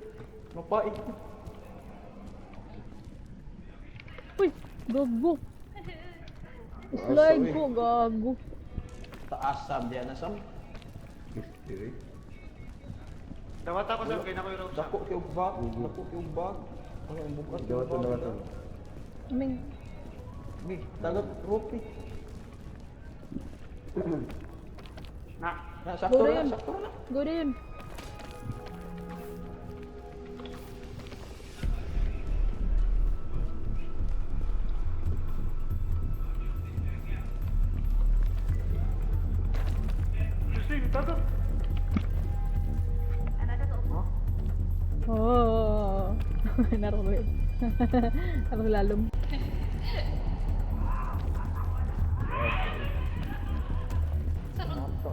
Mapait. Uy, gago. Slide ko, gago. Taas sam diyan na sam. Dire. Dawat ako sa kay na ko yung rope. Dako kay og bag, dako kay og bag. Ano ang bukas? Dawaton, dawaton. I mean, Mi, dagat rope. eh. Na. Na sakto Go na, yun. sakto na. Go na yun. Gusto yung tago. Ano ka sa upo? Oh. Naroon yun. Tapos lalom. Sarot.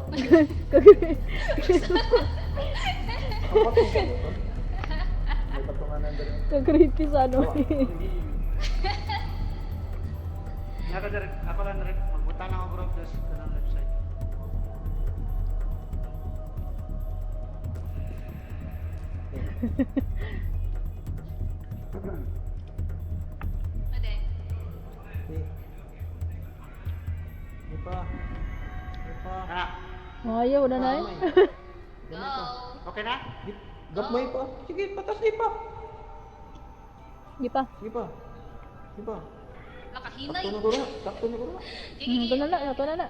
May patunganan dali. Kag-creepy sa ano eh. Nga ka direct. Ako lang direct. Magbuta lang ako rope dos kanang left side. Ade. Eh. Di pa. Di pa. Na. Ayaw na na eh. Go. Okay na? Di, gapmay pa. Sige, patas di pa. Di pa. Sige pa. Sige pa. Nakahinay. Sakto na guro. Sakto na guro. Sige, Ito na na, ito na na.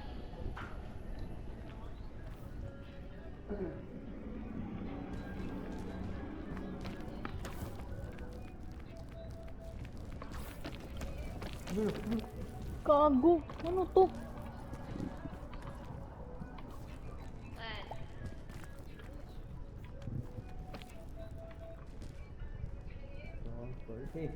Kago. Ano to? One. Okay.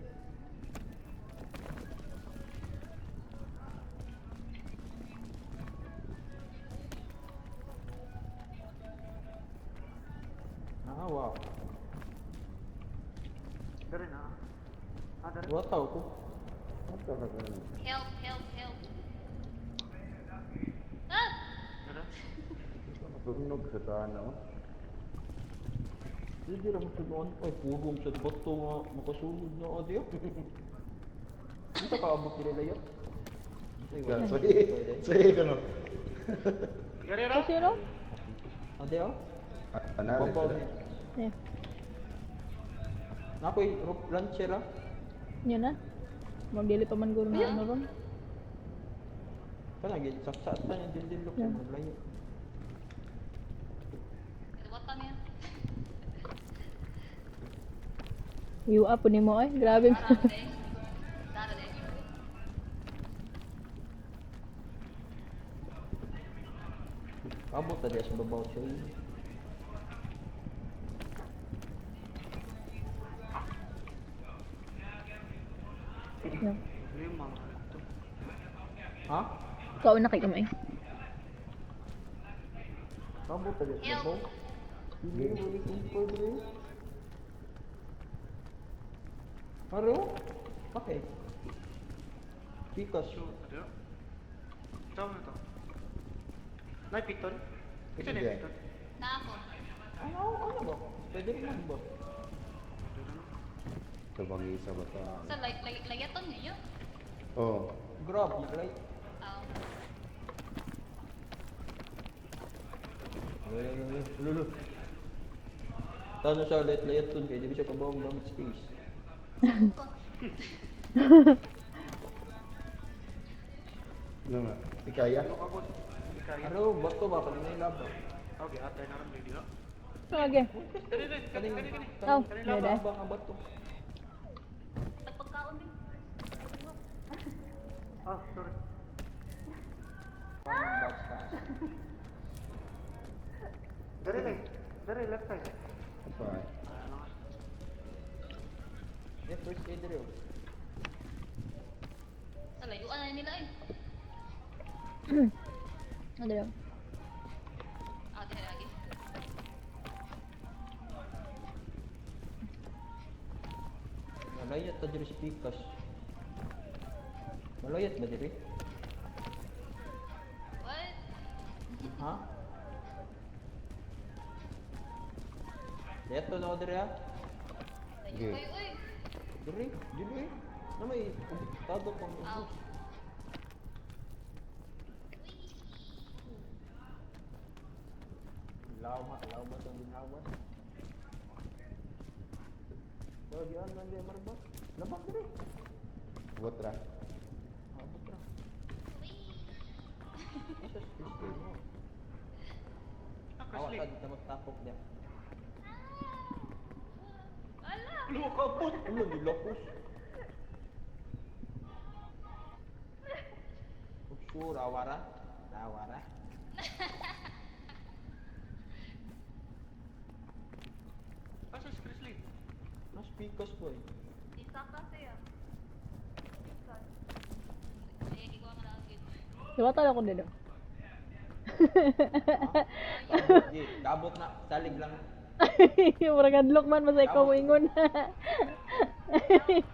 Ah, wow. Dari na. Ah, dari. Wataw ko. Ato ka ganun. Help, help, help. Ah! Dari. Matulog sa tana. Hindi ra mo sunon. Ay, purong sa bato nga makasulod na adi. Unsa ka abot diri layo? Sorry. Sorry ka no. Dari ra. Kasi no? Adi oh. Ana. Babaw niya. Eh, Na ako'y rope launcher ah. yun na. Magdili pa man guro na ano ron. Kana gid saksa ta yung dildilok Yeah. sa layo. Dawatan niya. You up ni mo ay. Grabe. Tara, ade. Tara, ade. Abot ta diya sa babaw siya. Yeah. Ano yung mga ito? Ha? Ikaw na kay kamay. Abot ta diya sa Help. babaw. Hindi wala kong pwede. Aro? Okay. Pikas. So, ano? Ito mo to. Nay piton. Ito na Hindi. piton. Na ako. Ano? Ano ba? Pwede naman ba? Tabang isa ba ta? Sa lay, lay, layaton niya yun. Oh. Grab, like. Ah. Lulu. Tano siya ulit layat dun kaya di ba siya kabawang gamit space. Ko. Ano nga? Ikaya? Ano ka boss? Ikaya. Aro, bato ba? Kanina yung laba. Okay, atay na ron video. Okay. Dali, dali, kani, kani, kani. Oh, Kani dali. laba. Bang ang bato. Nagpagkaon din. Ah, sorry. Dali, dali. Dali, left side. Bye. Yeah, first aid rin. Oh. Sa layuan na nila eh. Ano yun? Ah, dili lagi. Malayat ta diri si Pikas. Malayat ba diri? What? Ha? Dito na ako diri ha. Layo Okay. kayo eh. Diri, diri. Na may tado pang Aw. Lawa, lawa sa ginawa. Bagian man di marba. Labak diri. Buat ra. Abot ra. Asa sa Christy mo? Ah, Awa Chrisley. ta dito magtapok niya. Ala! Ulo kabot. Ulo nilakos. Sure, awara. Awara. Asa si Chrisley? Mas pikas po eh. Isa kasi ah. Isa. Ay, ikaw ang lagi. Diwata na ako dito. Kabot, Gi. Kabot na. Salig lang. Murag hadlok man basta ikaw moingon. Salig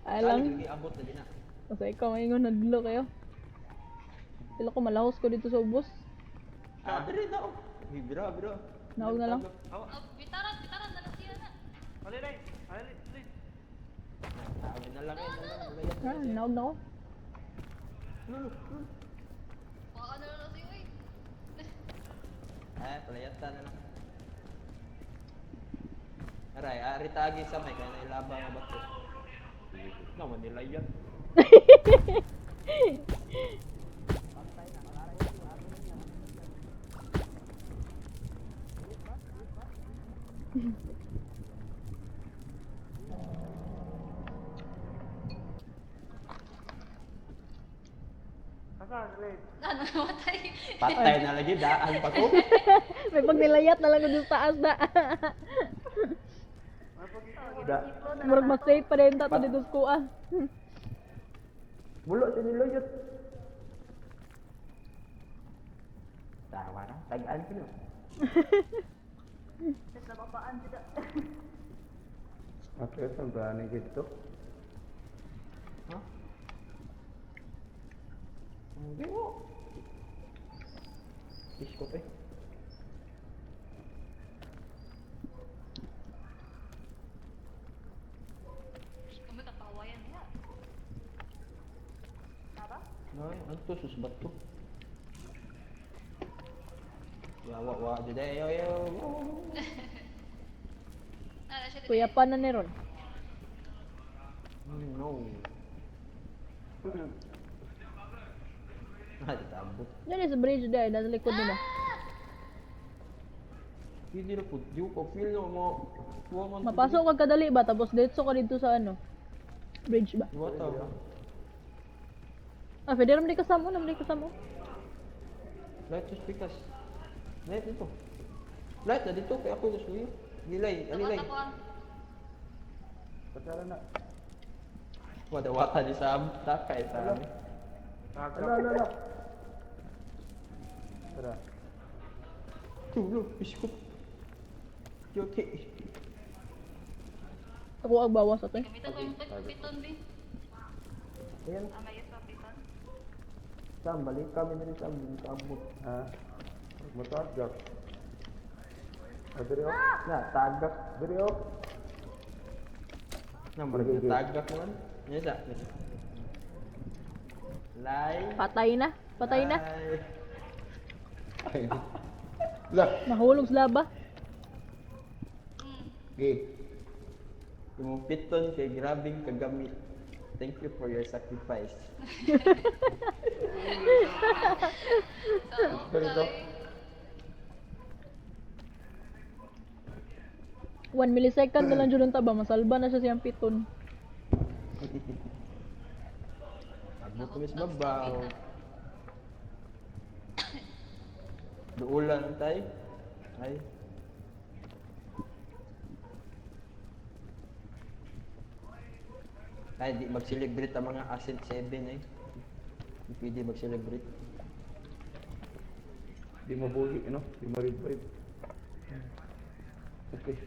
Alang, lagi abot na din na. basta ikaw moingon hadlok kayo. Sila ko malahos ko dito sa ubos. Ah, diri na oh. Gi, Bira, bira. Naog na lang. Awa. Oh, bitaran, bitaran na lang siya na. Ali, dali. Ali, dali. Sabi na lang eh. Na lang. Malayat na Ah, siya. naog na ko. Baka na lang siya eh. Eh, palayat na lang. Aray, ari tagi sa may kaya nailaba nga bato. Naman nila yan. Asa, Chrisley? Ano, namatay. Patay na lagi, daan pa ko. May pagnilayat na lang ko dito sa taas na. Da. Murag mas safe pa rin tato dito sa kuha. Bulo sa nilayat. Tawa na, tagaan ko na. Tapos nababaan sila. Ato sa brani gitu. Ha? Hindi mo. Isko pa eh. Kami katawa yan niya. Tama? Ay, ano to? Sus bato. Yawa, wa, dede, yo, yo. Ano siya dili? Kuya pa na ni Ron. No. Ah, ditabot. Diyan sa bridge dahil nasa likod nila. Hindi na po, di ko feel na mo. Tuwa man. Mapasok ka kadali ba tapos diretso ka dito sa ano? Bridge ba? Diwata. Ah, pwede naman di kasama, naman di kasama. Light to speakers. Light dito. Light na dito, kaya ako nasuyo. Nilay, alilay. Tawata ko ah. Patara na. Wadawata ni Sam. Takay sa amin. Ala, ala, ala. Tara. Tulo, isko. Yote. Ako ang bawas ato eh. Gamitan ko yung piton, bi. Ayan, Ah, may isa pitan. Sam, balik kami na rin Sam, kabot. Ha? Matagak. Ah, diri oh. Na, tagak. Diri oh. Nambar Okay, okay. tagak naman. Yan sa. Lay. Patay na. Patay na. Lay. Ay. Lah. Nahulog sa laba. Okay. Imong piton kay grabing kagamit. Thank you for your sacrifice. So, Ganito. okay. 1 millisecond na lang jud ang taba, masalba na siya siyang piton. Abot kami sa babaw. Duulan tay. Ay. Ay, di mag-celebrate ang mga Ascent 7 eh. Di pwede mag-celebrate. Di mabuhi, no? Di ma-revive. Okay.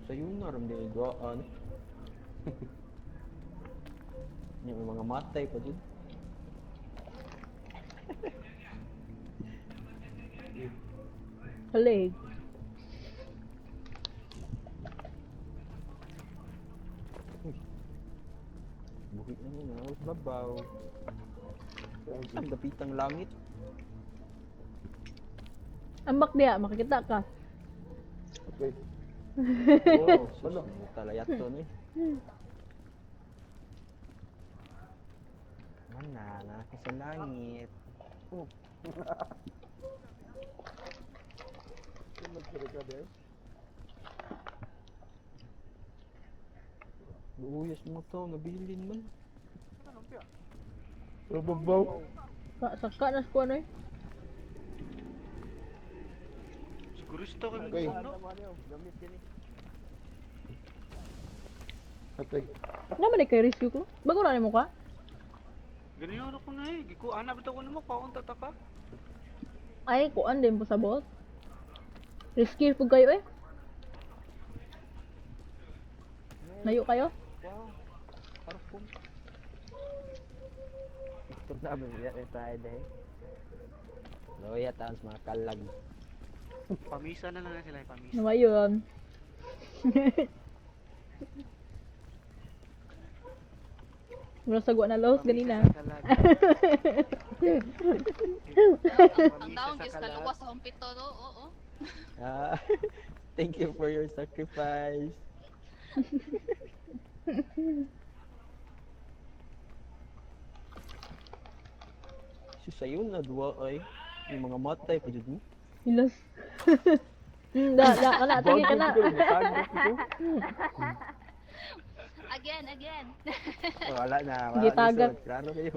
Sa yun na, ramdi ay duaan. Yung may mga matay pa dun. Halig. Buhi na yun, ah. Babaw. Ang dapitang langit. Ambak diya, makikita ka. Okay. Oo, oh, sus, talayat to ni. Mana, nasa sa langit. Oh, Luuyas mga tao, nabilin man. Pero babaw. Ka, saka na sa kuwan oy. Siguro ito kay Okay. no? Okay. Naman kay rescue ko. Bago na nimo ka? Ganyan ko na eh. Giku ana bitaw ko nimo kaon tataka. Ay, kuan din po sa bot. Risky po kayo eh. Layo kayo? Wow, parfum. Ito na, may tayo dahil. Loya, taas mga kalag. Pamisa na lang na sila, eh, pamisa. Nawa yun. Mura sa na los ganina. Pamisa sa kalag. Ang Pamisa taong sa Diyos kalag. kaluwas sa akong pito no. Oo. Ah, thank you for your sacrifice. So sa'yo na duwa ay yung mga matay pa jud mo. Hilos. Da, da, kana, sige kana. Bago ko matago ko. Again, again. Oh, wala na, wala Gitagak. na. Klaro kayo.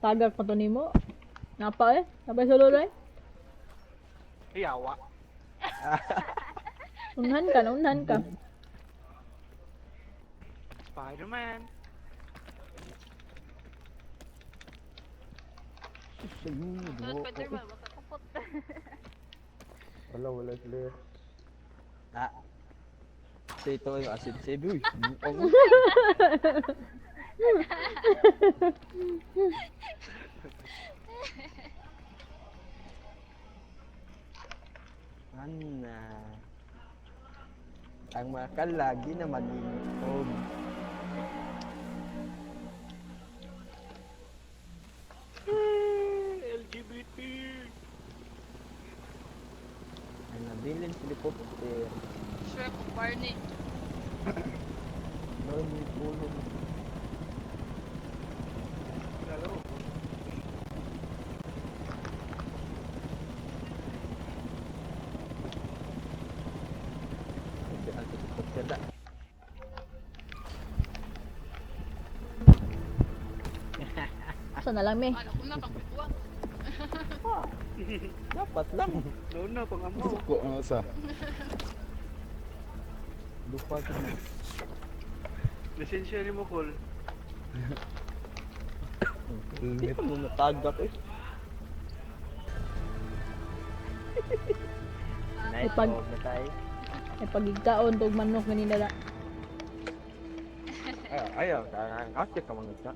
Tagak pa to nimo. Napa eh. Napa sa lolo eh. Iyawa. Unhan ka, naunhan ka. Spider-Man. So sa'yo na Sunod duwa. Spider-Man, makakapot. Wala, wala sila. Ah. So ito yung acid save. Uy, buang. Ana. Ang mga kalagi na maningob. LGBT. Ang nabilin helicopter. Shrek o Barney. Meron may tulong. Lalo. Ang helicopter na. Asa na lang me. Ano ko na pang pituwa. Dapat lang. Noon na pang amo. Suko ang usa. Lupa ka na. Lisensya ni mo call. Hindi Helmet. pa mo natagak eh. Nice Ipag- off na tayo. Ay pagigkaon tog manok ganina la. Ayaw, ayaw. Kasi ka mga ka.